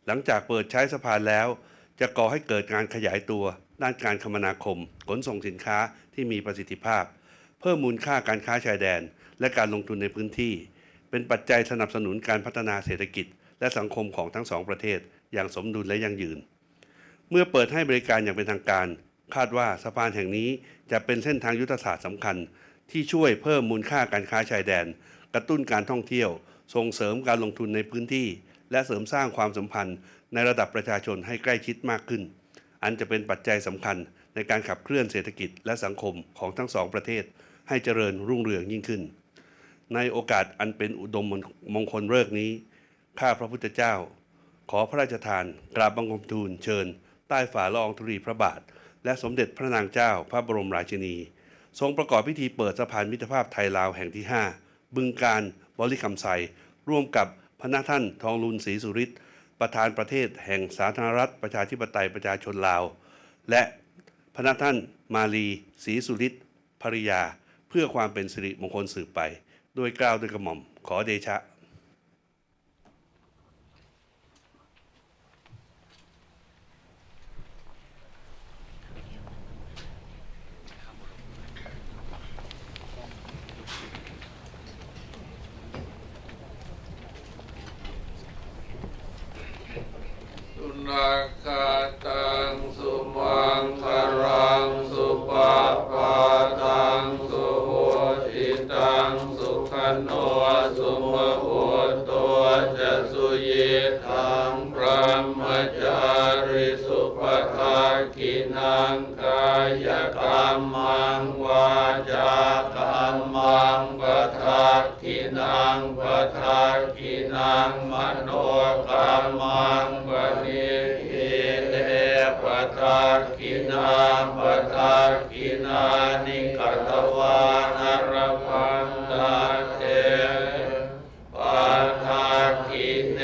ຫຼັງຈາກເປີດໃຊ້ສະພານແລ້ວ ຈະກໍ່ໃຫ້ເກີດການຂະຫຍາຍຕົວດ້ານການຄະມະນາຄົມຂົນສົ່ງສິນຄ້າທີ່ມີປະສິດທິພາບ, ເພີ່ມມູນຄ່າການຄ້າຊາຍແດນ ແລະ ການລົງທຶນໃນພື້ນທີ່, ເປັນປັດໄຈສະໜັບສະໜູນການພັດທະນາເສດຖະກິດ ແລະ ສັງຄົມຂອງທັງສອງປະເທດຢ່າງສົມດຸນ ແລະ ຢັ້ງຢືນ. ເມື່ອເປີດໃຫ້ບໍລິການຢ່າງເປັນທາງການ, ຄາດວ່າສະພານແຫ່ງນີ້ຈະເປັນເສັ້ນທາງຍຸດທະສາດສຳຄັນ ທີ່ຊ່ວຍເພີ່ມມູນຄ່າການຄ້າຊາຍແດນ, ກະຕຸ້ນການທ່ອງທ່ຽວ, ສົ່ງເສີມການລົງທຶນໃນພື້ນທີ່ ແລະ ເສີມສ້າງຄວາມສຳພັນໃນລະດັບປະຊາຊົນໃຫ້ໃກ້ຊິດມາກຂຶ້ນ, ອັນຈະເປັນປັດໄຈສຳຄັນໃນການຂັບເຄື່ອນເສດຖະກິດ ແລະ ສັງຄົມຂອງທັງສອງປະເທດໃຫ້ຈະເລີນຮຸ່ງເຮືອງຍິ່ງຂຶ້ນ. ໃນໂອກາດອັນເປັນອຸດົມມງຄົນເລີກນີ້, ຂ້າພະພຸດທະເຈົ້າ ຂໍພະລາຊະທານກາບບັງຄົມທູນເຊີນໃຕ້ຝ່າລະອອງທຸລີພະບາດ ແລະ ສົມເດັດພະນາງເຈົ້າພະບໍລົມລາຊິນີ ຊົງປະກອບພິທີເປີດສະພານມິດຕະພາບໄທ-ລາວແຫ່ງທີຫ້າ ບຶງການ ບໍລິຄຳໄຊ ຮ່ວມກັບພະນະທ່ານ ທອງລຸນ ສີສຸລິດ, ປະທານປະເທດແຫ່ງສາທາລະນະລັດ ປະຊາທິປະໄຕ ປະຊາຊົນລາວ ແລະ ພະນະທ່ານ ມາລີ ສີສຸລິດ ພະລິຍາ ເພື່ອຄວາມເປັນສິລິມົງຄົນສືບໄປ. ດ້ວຍເກລ້າດ້ວຍກະໝ່ອມ ຂໍເດຊະ. ສຸນາຄາ ທິນັງ ກາຍະກັມມັງ ວາຈາກັມມັງ ປະທັກ ທິນັງ ປະທັກ ກິນັງ ມະໂນກຳມັງ ປະນິດຖິ ເຕ ປະທັກກິນາ ປະທັກກິນານິ ກະຕະວານາລະພັນຕາເຕ ປະທັກກິເນ.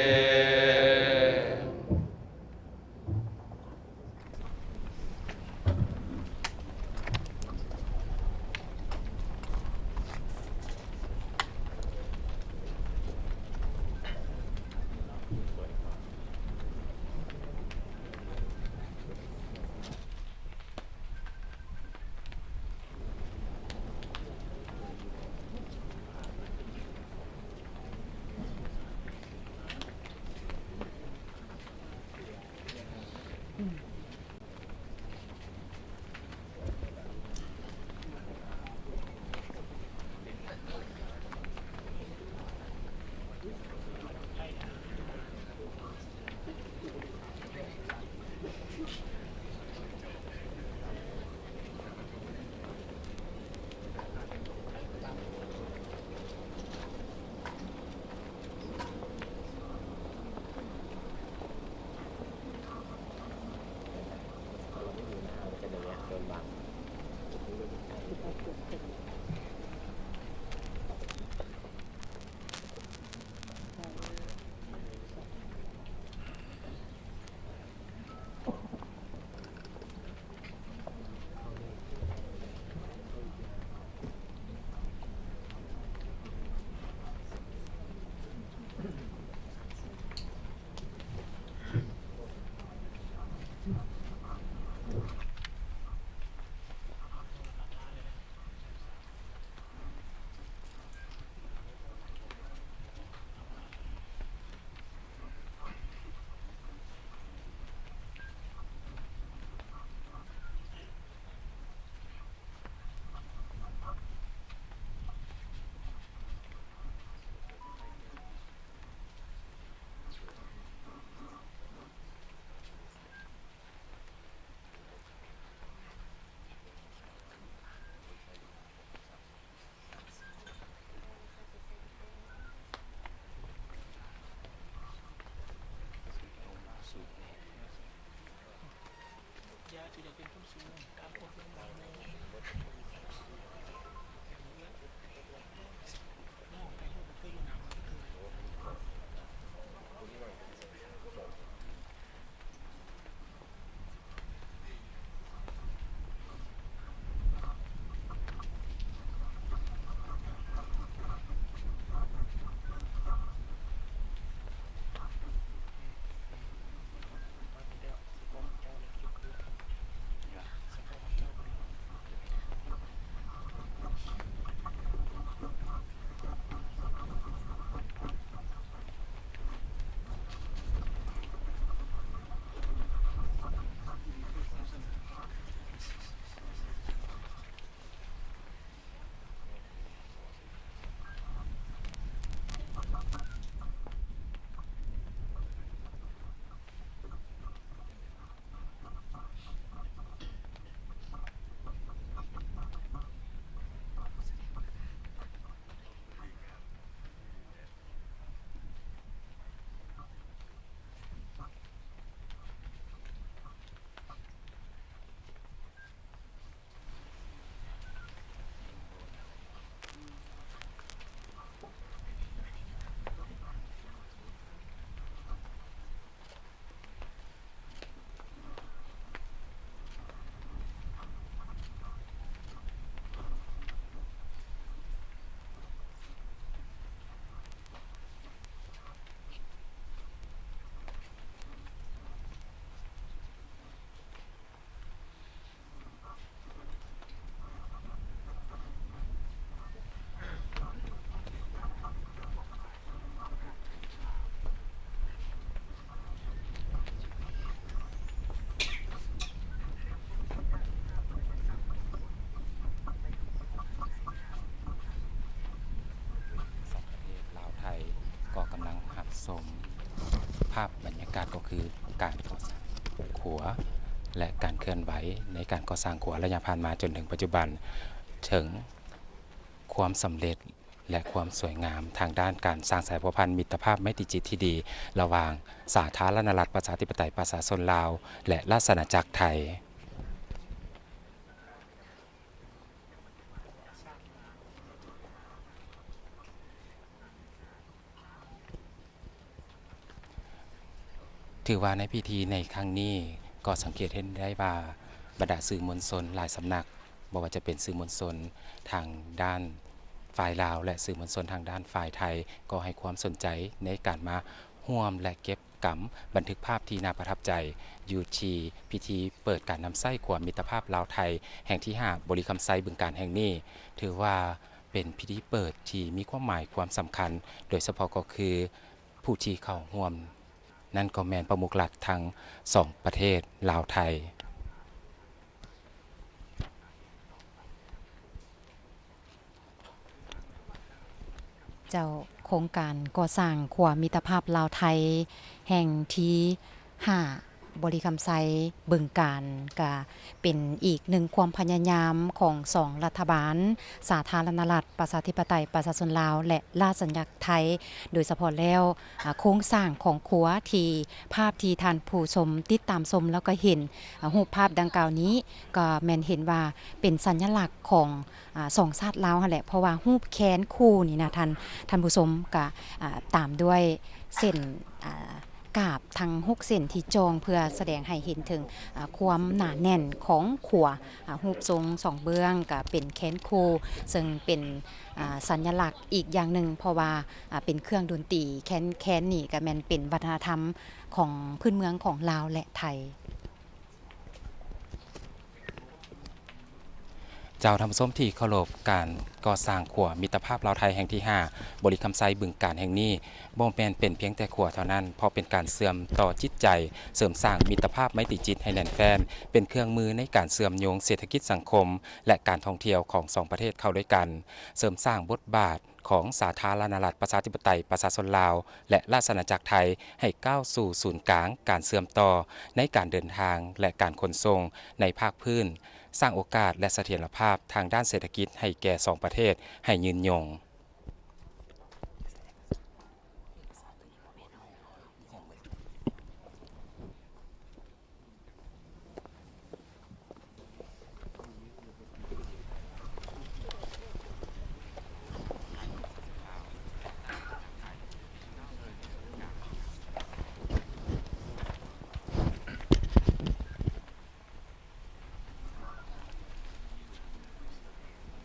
ສອງປະເທດລາວໄທກໍກຳລັງຮັບຊົມພາບບັນຍາກາດ ກໍຄືການກໍ່ສ້າງຂົວ ແລະ ການເຄື່ອນໄຫວໃນການກໍ່ສ້າງຂົວໄລຍະຜ່ານມາຈົນເຖິງປັດຈຸບັນ ເຖິງຄວາມສຳເລັດ ແລະ ຄວາມສວຍງາມທາງດ້ານການສ້າງສາຍພົວພັນມິດຕະພາບໄມຕີຈິດທີ່ດີ ລະຫວ່າງສາທາລະນະລັດ ປະຊາທິປະໄຕ ປະຊາຊົນລາວ ແລະ ລາຊະອານາຈັກໄທ. ຖືວ່າໃນພິທີໃນຄັ້ງນີ້ ກໍສັງເກດເຫັນໄດ້ວ່າ ບັນດາສື່ມວນຊົນຫຼາຍສຳນັກ, ບໍ່ວ່າຈະເປັນສື່ມວນຊົນທາງດ້ານຝ່າຍລາວ ແລະ ສື່ມວນຊົນທາງດ້ານຝ່າຍໄທ ກໍໃຫ້ຄວາມສົນໃຈໃນການມາຮ່ວມ ແລະ ເກັບ ກຳບັນທຶກພາບທີ່ໜ້າປະທັບໃຈ ຢູ່ທີ່ພິທີເປີດການນຳໃຊ້ຂົວມິດຕະພາບລາວໄທແຫ່ງທີຫ້າ ບໍລິຄຳໄຊ ບຶງການແຫ່ງນີ້ ຖືວ່າເປັນພິທີເປີດທີ່ມີຄວາມໝາຍຄວາມສຳຄັນ, ໂດຍສະເພາະກໍຄືຜູ້ທີ່ເຂົ້າຮ່ວມນັ້ນກໍແມ່ນປະມຸກລັດທັງສອງປະເທດລາວໄທ. ເຈົ້າ, ໂຄງການກໍ່ສ້າງຂົວມິດຕະພາບລາວໄທແຫ່ງທີຫ້າ ບໍລິຄຳໄຊ ບຶງການ ກະເປັນອີກໜຶ່ງຄວາມພະຍາຍາມຂອງສອງລັດຖະບານ ສາທາລະນະລັດ ປະຊາທິປະໄຕ ປະຊາຊົນລາວ ແລະ ລາຊະອານາຈັກໄທ ໂດຍສະເພາະແລ້ວ ອາ ໂຄງສ້າງຂອງຂົວທີ່ ພາບທີ່ທ່ານຜູ້ຊົມຕິດຕາມຊົມ ແລ້ວກໍເຫັນ ອາ ຮູບພາບດັ່ງກ່າວນີ້ ກໍແມ່ນເຫັນວ່າເປັນສັນຍະລັກຂອງ ອາ ສອງຊາດລາວຫັ້ນແຫຼະ ເພາະວ່າຮູບແຄນຄູ່ນີ້ນະ ທ່ານ ທ່ານຜູ້ຊົມ ກະ ອາ ຕາມດ້ວຍເສັ້ນ ອາ ກາບທັງຫົກເສັ້ນທີ່ຈ່ອງ ເພື່ອສະແດງໃຫ້ເຫັນເຖິງ ອາ ຄວາມໜາແໜ້ນຂອງຂົວ ອາ ຮູບຊົງສອງເບື້ອງ ກະເປັນແຄນຄູ່ ເຊິ່ງເປັນ ອາ ສັນຍະລັກອີກຢ່າງໜຶ່ງ ເພາະວ່າ ອາ ເປັນເຄື່ອງດົນຕີ ແຄນ ແຄນນີ້ກະແມ່ນເປັນວັດທະນະທຳຂອງພື້ນເມືອງຂອງລາວ ແລະ ໄທ. ເຈົ້າ, ທ່ານຜູ້ຊົມທີ່ເຄົາລົບ, ການກໍ່ສ້າງຂົວມິດຕະພາບລາວໄທແຫ່ງທີຫ້າ ບໍລິຄຳໄຊ ບຶງການແຫ່ງນີ້ ບໍ່ແມ່ນເປັນພຽງແຕ່ຂົວເທົ່ານັ້ນ, ເພາະເປັນການເຊື່ອມຕໍ່ຈິດໃຈ, ເສີມສ້າງມິດຕະພາບໄມຕີຈິດໃຫ້ແໜ້ນແຟ້ນ, ເປັນເຄື່ອງມືໃນການເຊື່ອມໂຍງເສດຖະກິດສັງຄົມ ແລະ ການທ່ອງທ່ຽວຂອງສອງປະເທດເຂົ້າດ້ວຍກັນ, ເສີມສ້າງບົດບາດ ຂອງສາທາລະນະລັດ ປະຊາທິປະໄຕ ປະຊາຊົນລາວ ແລະ ລາຊະອານາຈັກໄທ ໃຫ້ກ້າວສູ່ສູນກາງການເຊື່ອມຕໍ່ໃນການເດີນທາງ ແລະ ການຂົນສົ່ງໃນພາກພື້ນ, ສ້າງໂອກາດ ແລະ ສະຖຽນລະພາບທາງດ້ານເສດຖະກິດໃຫ້ແກ່ສອງປະເທດໃຫ້ຍືນຍົງ.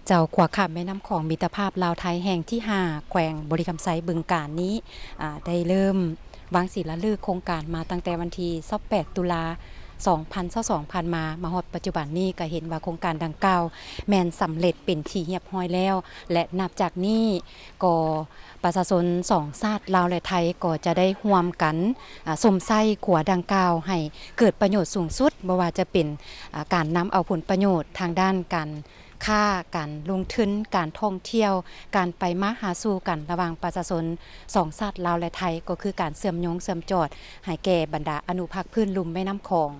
ເຈົ້າ, ຂົວຂ້າມແມ່ນ້ຳຂອງມິດຕະພາບລາວໄທແຫ່ງທີຫ້າ ແຂວງບໍລິຄຳໄຊ ບຶງການນີ້ ອາ ໄດ້ເລີ່ມວາງສີລາລຶກໂຄງການມາຕັ້ງແຕ່ວັນທີຊາວແປດ ຕຸລາ ສອງພັນຊາວສອງ ຜ່ານມາ, ມາຮອດປັດຈຸບັນນີ້ກໍເຫັນວ່າໂຄງການດັ່ງກ່າວແມ່ນສຳເລັດເປັນທີ່ຮຽບຮ້ອຍແລ້ວ ແລະ ນັບຈາກນີ້ກໍປະຊາຊົນສອງຊາດລາວ ແລະ ໄທ ກໍຈະໄດ້ຮ່ວມກັນ ອາ ຊົມໃຊ້ຂົວດັ່ງກ່າວໃຫ້ເກີດປະໂຫຍດສູງສຸດ, ບໍ່ວ່າຈະເປັນ ອາ ການນຳເອົາຜົນປະໂຫຍດທາງດ້ານການ ຄ້າ, ການລົງທຶນ, ການທ່ອງທ່ຽວ, ການໄປມາຫາສູ່ກັນລະຫວ່າງປະຊາຊົນສອງຊາດລາວ ແລະ ໄທ ກໍຄືການເຊື່ອມໂຍງເຊື່ອມຈອດໃຫ້ແກ່ບັນດາອະນຸພາກພື້ນລຸ່ມແມ່ນ້ຳຂອງ.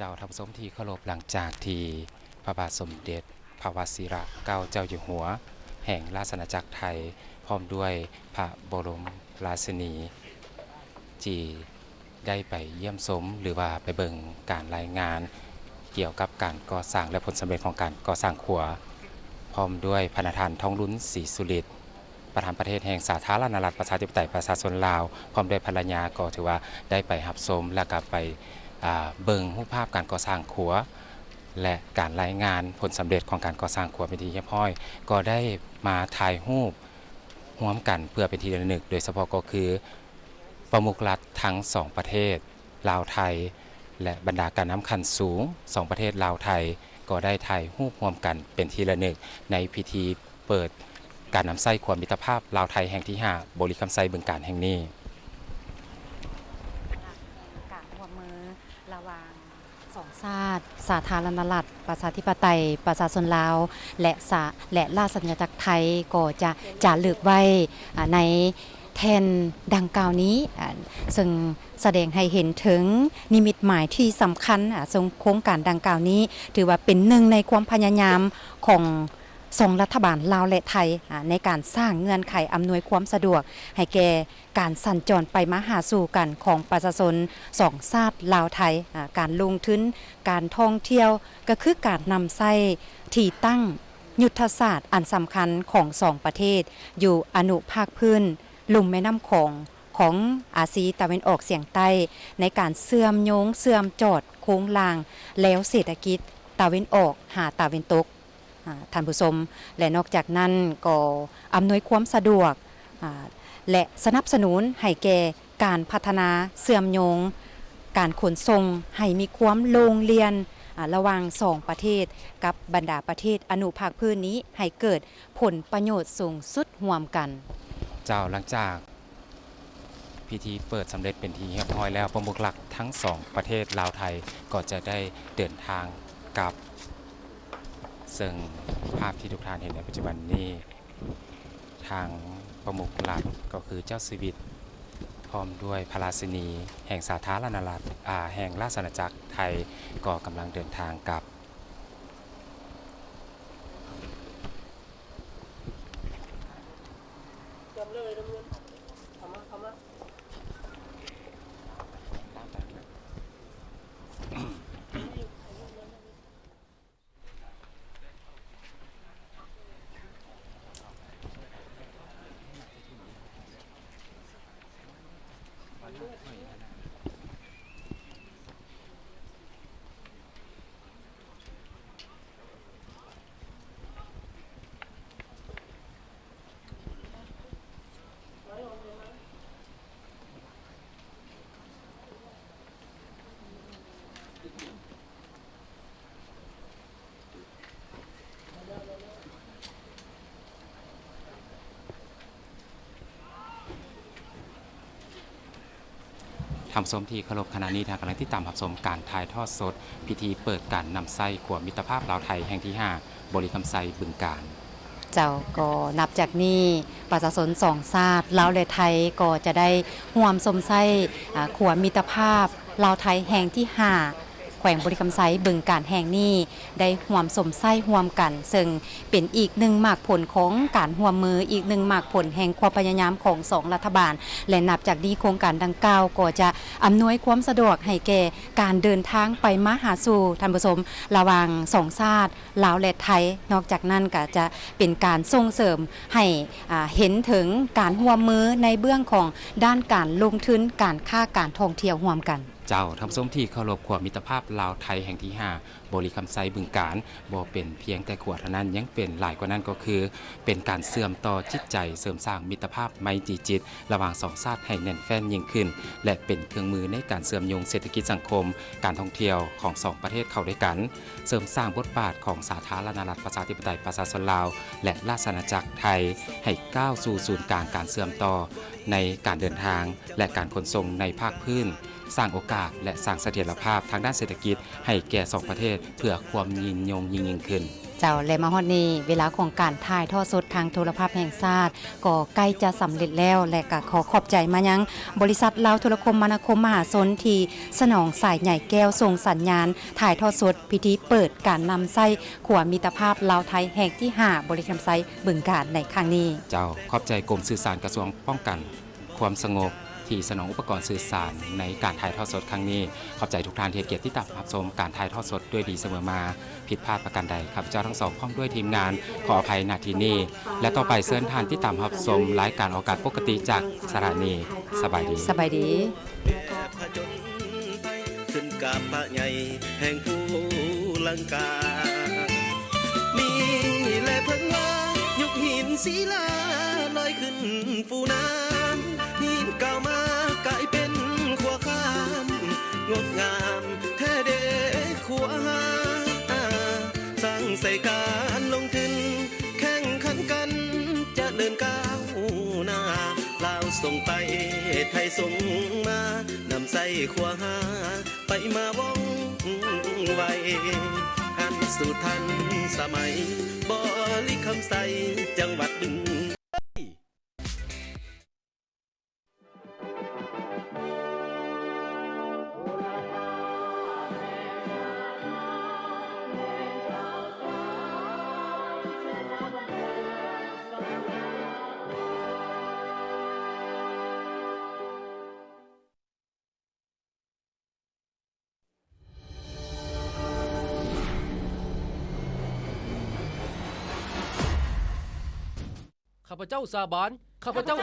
ເຈົ້າ, ທ່ານຜູ້ຊົມທີ່ເຄົາລົບ, ຫຼັງຈາກທີ່ພະບາດສົມເດັດພະວະຊິລະເກົ້າເຈົ້າຢູ່ຫົວແຫ່ງລາຊະອານາຈັກໄທ ພ້ອມດ້ວຍພະບໍລົມລາຊິນີ ທີ່ໄດ້ໄປຢ້ຽມຊົມ ຫຼືວ່າໄປເບິ່ງການລາຍງານກ່ຽວກັບການກໍ່ສ້າງ ແລະ ຜົນສຳເລັດຂອງການກໍ່ສ້າງຂົວ ພ້ອມດ້ວຍພະນະທ່ານ ທອງລຸນ ສີສຸລິດ ປະທານປະເທດແຫ່ງສາທາລະນະລັດ ປະຊາທິປະໄຕ ປະຊາຊົນລາວ ພ້ອມດ້ວຍພັນລະຍາ ກໍຖືວ່າໄດ້ໄປຮັບຊົມ ແລ້ວກໍໄປ ອ່າ ເບິ່ງຮູບພາບການກໍ່ສ້າງຂົວ ແລະ ການລາຍງານຜົນສຳເລັດຂອງການກໍ່ສ້າງຂົວເປັນທີ່ຮຽບຮ້ອຍ ກໍໄດ້ມາຖ່າຍຮູບຮ່ວມກັນເພື່ອເປັນທີ່ລະນຶກ, ໂດຍສະເພາະກໍຄືປະມຸກລັດທັງສອງປະເທດ ລາວ-ໄທ ແລະ ບັນດາການນຳຂັ້ນສູງສອງປະເທດ ລາວ-ໄທ ກໍໄດ້ຖ່າຍຮູບຮ່ວມກັນເປັນທີ່ລະນຶກ ໃນພິທີເປີດການນຳໃຊ້ຂົວມິດຕະພາບລາວ-ໄທແຫ່ງທີຫ້າ ບໍລິຄຳໄຊ ບຶງການແຫ່ງນີ້. ການຮ່ວມມືລະຫວ່າງສອງຊາດ ສາທາລະນະລັດ ປະຊາທິປະໄຕ ປະຊາຊົນລາວ ແລະ ສາ ແລະ ລາຊະອານາຈັກໄທ ກໍຈະຈາລຶກໄວ້ ອາ ໃນແທ່ນດັ່ງກ່າວນີ້ ອາ ເຊິ່ງສະແດງໃຫ້ເຫັນເຖິງນິມິດໝາຍທີ່ສຳຄັນ ອາ ເຊິ່ງໂຄງການດັ່ງກ່າວນີ້ ຖືວ່າເປັນໜຶ່ງໃນຄວາມພະຍາຍາມຂອງສອງລັດຖະບານລາວ ແລະ ໄທ ອາ ໃນການສ້າງເງື່ອນໄຂອຳນວຍຄວາມສະດວກໃຫ້ແກ່ ການສັນຈອນໄປມາຫາສູ່ກັນຂອງປະຊາຊົນສອງຊາດລາວ-ໄທ, ອາ, ການລົງທຶນ, ການທ່ອງທ່ຽວ, ກໍຄືການນຳໃຊ້ທີ່ຕັ້ງຍຸດທະສາດອັນສຳຄັນຂອງສອງປະເທດ ຢູ່ອະນຸພາກພື້ນລຸ່ມແມ່ນ້ຳຂອງ ຂອງອາຊີຕາເວັນອອກສຽງໃຕ້ ໃນການເຊື່ອມໂຍງເຊື່ອມຈອດໂຄງລ່າງແລວເສດຖະກິດຕາເວັນອອກຫາຕາເວັນຕົກ. ອາ ທ່ານຜູ້ຊົມ ແລະ ນອກຈາກນັ້ນກໍອຳນວຍຄວາມສະດວກ ອາ ແລະ ສະໜັບສະໜູນໃຫ້ແກ່ການພັດທະນາເຊື່ອມໂຍງການຂົນສົ່ງໃຫ້ມີຄວາມໂລ່ງລ່ຽນ ອາ ລະຫວ່າງສອງປະເທດ ກັບບັນດາປະເທດອະນຸພາກພື້ນນີ້ ໃຫ້ເກີດຜົນປະໂຫຍດສູງສຸດຮ່ວມກັນ. ເຈົ້າ, ຫຼັງຈາກ ພິທີເປີດສຳເລັດເປັນທີ່ຮຽບຮ້ອຍແລ້ວ, ປະມຸກລັດທັງສອງປະເທດລາວ-ໄທ ກໍຈະໄດ້ເດີນທາງກັບ, ເຊິ່ງພາບທີ່ທຸກທ່ານເຫັນໃນປັດຈຸບັນນີ້ ທາງປະມຸກລັດກໍຄືເຈົ້າຊີວິດ ພ້ອມດ້ວຍພະລາຊິນີແຫ່ງສາທາລະນະລັດ ອາ ແຫ່ງລາຊະອານາຈັກໄທ ກໍກຳລັງເດີນທາງກັບ. ທ່ານຜູ້ຊົມທີ່ເຄົາລົບ, ຂະນະນີ້ທ່ານກຳລັງຕິດຕາມຮັບຊົມການຖ່າຍທອດສົດພິທີເປີດການນຳໃຊ້ຂົວມິດຕະພາບລາວໄທແຫ່ງທີຫ້າ ບໍລິຄຳໄຊ ບຶງການ. ເຈົ້າ, ກໍນັບຈາກນີ້ ປະຊາຊົນສອງຊາດ ລາວ ແລະ ໄທ ກໍຈະໄດ້ຮ່ວມຊົມໃຊ້ ອາ ຂົວມິດຕະພາບລາວໄທແຫ່ງທີຫ້າ ແຂວງບໍລິຄຳໄຊ ບຶງການແຫ່ງນີ້ ໄດ້ຮ່ວມຊົມໃຊ້ຮ່ວມກັນ, ເຊິ່ງເປັນອີກໜຶ່ງໝາກຜົນຂອງການຮ່ວມມື, ອີກໜຶ່ງໝາກຜົນແຫ່ງຄວາມພະຍາຍາມຂອງສອງລັດຖະບານ ແລະ ນັບຈາກນີ້ໂຄງການດັ່ງກ່າວກໍຈະອຳນວຍຄວາມສະດວກໃຫ້ແກ່ການເດີນທາງໄປມາຫາສູ່, ທ່ານຜູ້ຊົມ, ລະຫວ່າງສອງຊາດ ລາວ ແລະ ໄທ. ນອກຈາກນັ້ນກໍຈະເປັນການສົ່ງເສີມໃຫ້ ອາ ເຫັນເຖິງການຮ່ວມມືໃນເບື້ອງຂອງດ້ານການລົງທຶນ, ການຄ້າ, ການທ່ອງທ່ຽວຮ່ວມກັນ. ເຈົ້າ, ທ່ານຜູ້ຊົມທີ່ເຄົາລົບ, ຂົວມິດຕະພາບລາວໄທແຫ່ງທີຫ້າ ບໍລິຄຳໄຊ ບຶງການ ບໍ່ເປັນພຽງແຕ່ຂົວເທົ່ານັ້ນ, ຍັງເປັນຫຼາຍກວ່ານັ້ນ ກໍຄືເປັນການເຊື່ອມຕໍ່ຈິດໃຈ, ເສີມສ້າງມິດຕະພາບໄມຕີຈິດ ລະຫວ່າງສອງຊາດໃຫ້ແໜ້ນແຟ້ນຍິ່ງຂຶ້ນ ແລະ ເປັນເຄື່ອງມືໃນການເຊື່ອມໂຍງເສດຖະກິດສັງຄົມ, ການທ່ອງທ່ຽວຂອງສອງປະເທດເຂົ້າດ້ວຍກັນ, ເສີມສ້າງບົດບາດຂອງສາທາລະນະລັດ ປະຊາທິປະໄຕ ປະຊາຊົນລາວ ແລະ ລາຊະອານາຈັກໄທ ໃຫ້ກ້າວສູ່ສູນກາງການເຊື່ອມຕໍ່ໃນການເດີນທາງ ແລະ ການຂົນສົ່ງໃນພາກພື້ນ, ສ້າງໂອກາດ ແລະ ສ້າງສະຖຽນລະພາບທາງດ້ານເສດຖະກິດໃຫ້ແກ່ສອງປະເທດ ເພື່ອຄວາມຍືນຍົງຍິ່ງໆຂຶ້ນ. ເຈົ້າ, ແລະ ມາຮອດນີ້ ເວລາຂອງການຖ່າຍທອດສົດທາງໂທລະພາບແຫ່ງຊາດກໍໃກ້ຈະສຳເລັດແລ້ວ ແລະ ກໍຂໍຂອບໃຈມາຍັງບໍລິສັດລາວໂທລະຄົມມະນາຄົມມະຫາຊົນ ທີ່ສະໜອງສາຍໃຍແກ້ວສົ່ງສັນຍານຖ່າຍທອດສົດພິທີເປີດການນຳໃຊ້ຂົວມິດຕະພາບລາວໄທແຫ່ງທີຫ້າ ບໍລິຄຳໄຊ ບຶງການ ໃນຄັ້ງນີ້. ເຈົ້າ, ຂອບໃຈກົມສື່ສານກະຊວງປ້ອງກັນ ຄວາມສະຫງົບ ທີ່ສະໜອງອຸປະກອນສື່ສານໃນການຖ່າຍທອດສົດຄັ້ງນີ້. ຂອບໃຈທຸກທ່ານທີ່ໃຫ້ກຽດຕິດຕາມຮັບຊົມການຖ່າຍທອດສົດດ້ວຍດີສະເໝີມາ. ຜິດພາດປະການໃດ, ຂ້າພະເຈົ້າທັງສອງພ້ອມດ້ວຍທີມງານ ຂໍອະໄພນະທີ່ນີ້ ແລະ ຕໍ່ໄປເຊີນທ່ານຕິດຕາມຮັບຊົມລາຍການອອກອາກາດປົກກະຕິຈາກສະຖານີ. ສະບາຍດີ. ສະບາຍດີ. ແບບຜະຈົນໄພ ຂຶ້ນກັບພະໃຫຍ່ແຫ່ງພູລັງກາ. ມີແລເພິ່ນວ່າ ຍຸກຫີນສີລາລອຍຂຶ້ນຟູນ້ຳ, ຫີນກ່າວມາກາຍເປັນຂົວຂ້າມ, ງົດງາມແທ້ເດຂົວຫາ. ສ້າງໃສ່ການລົງທຶນ ແຂ່ງຂັນກັນຈະເລີນກ້າວໜ້າ, ລາວສົ່ງໄປ ໄທສົ່ງມາ, ນຳໃຊ້ຂົວຫາໄປມາວ່ອງໄວ, ທັນສູດທັນສະໄໝ ບໍລິຄຳໄຊ ຈັງຫວັດບຶງ. ຂ້າພະເຈົ້າສາບານ ຂ້າພະເຈົ້າ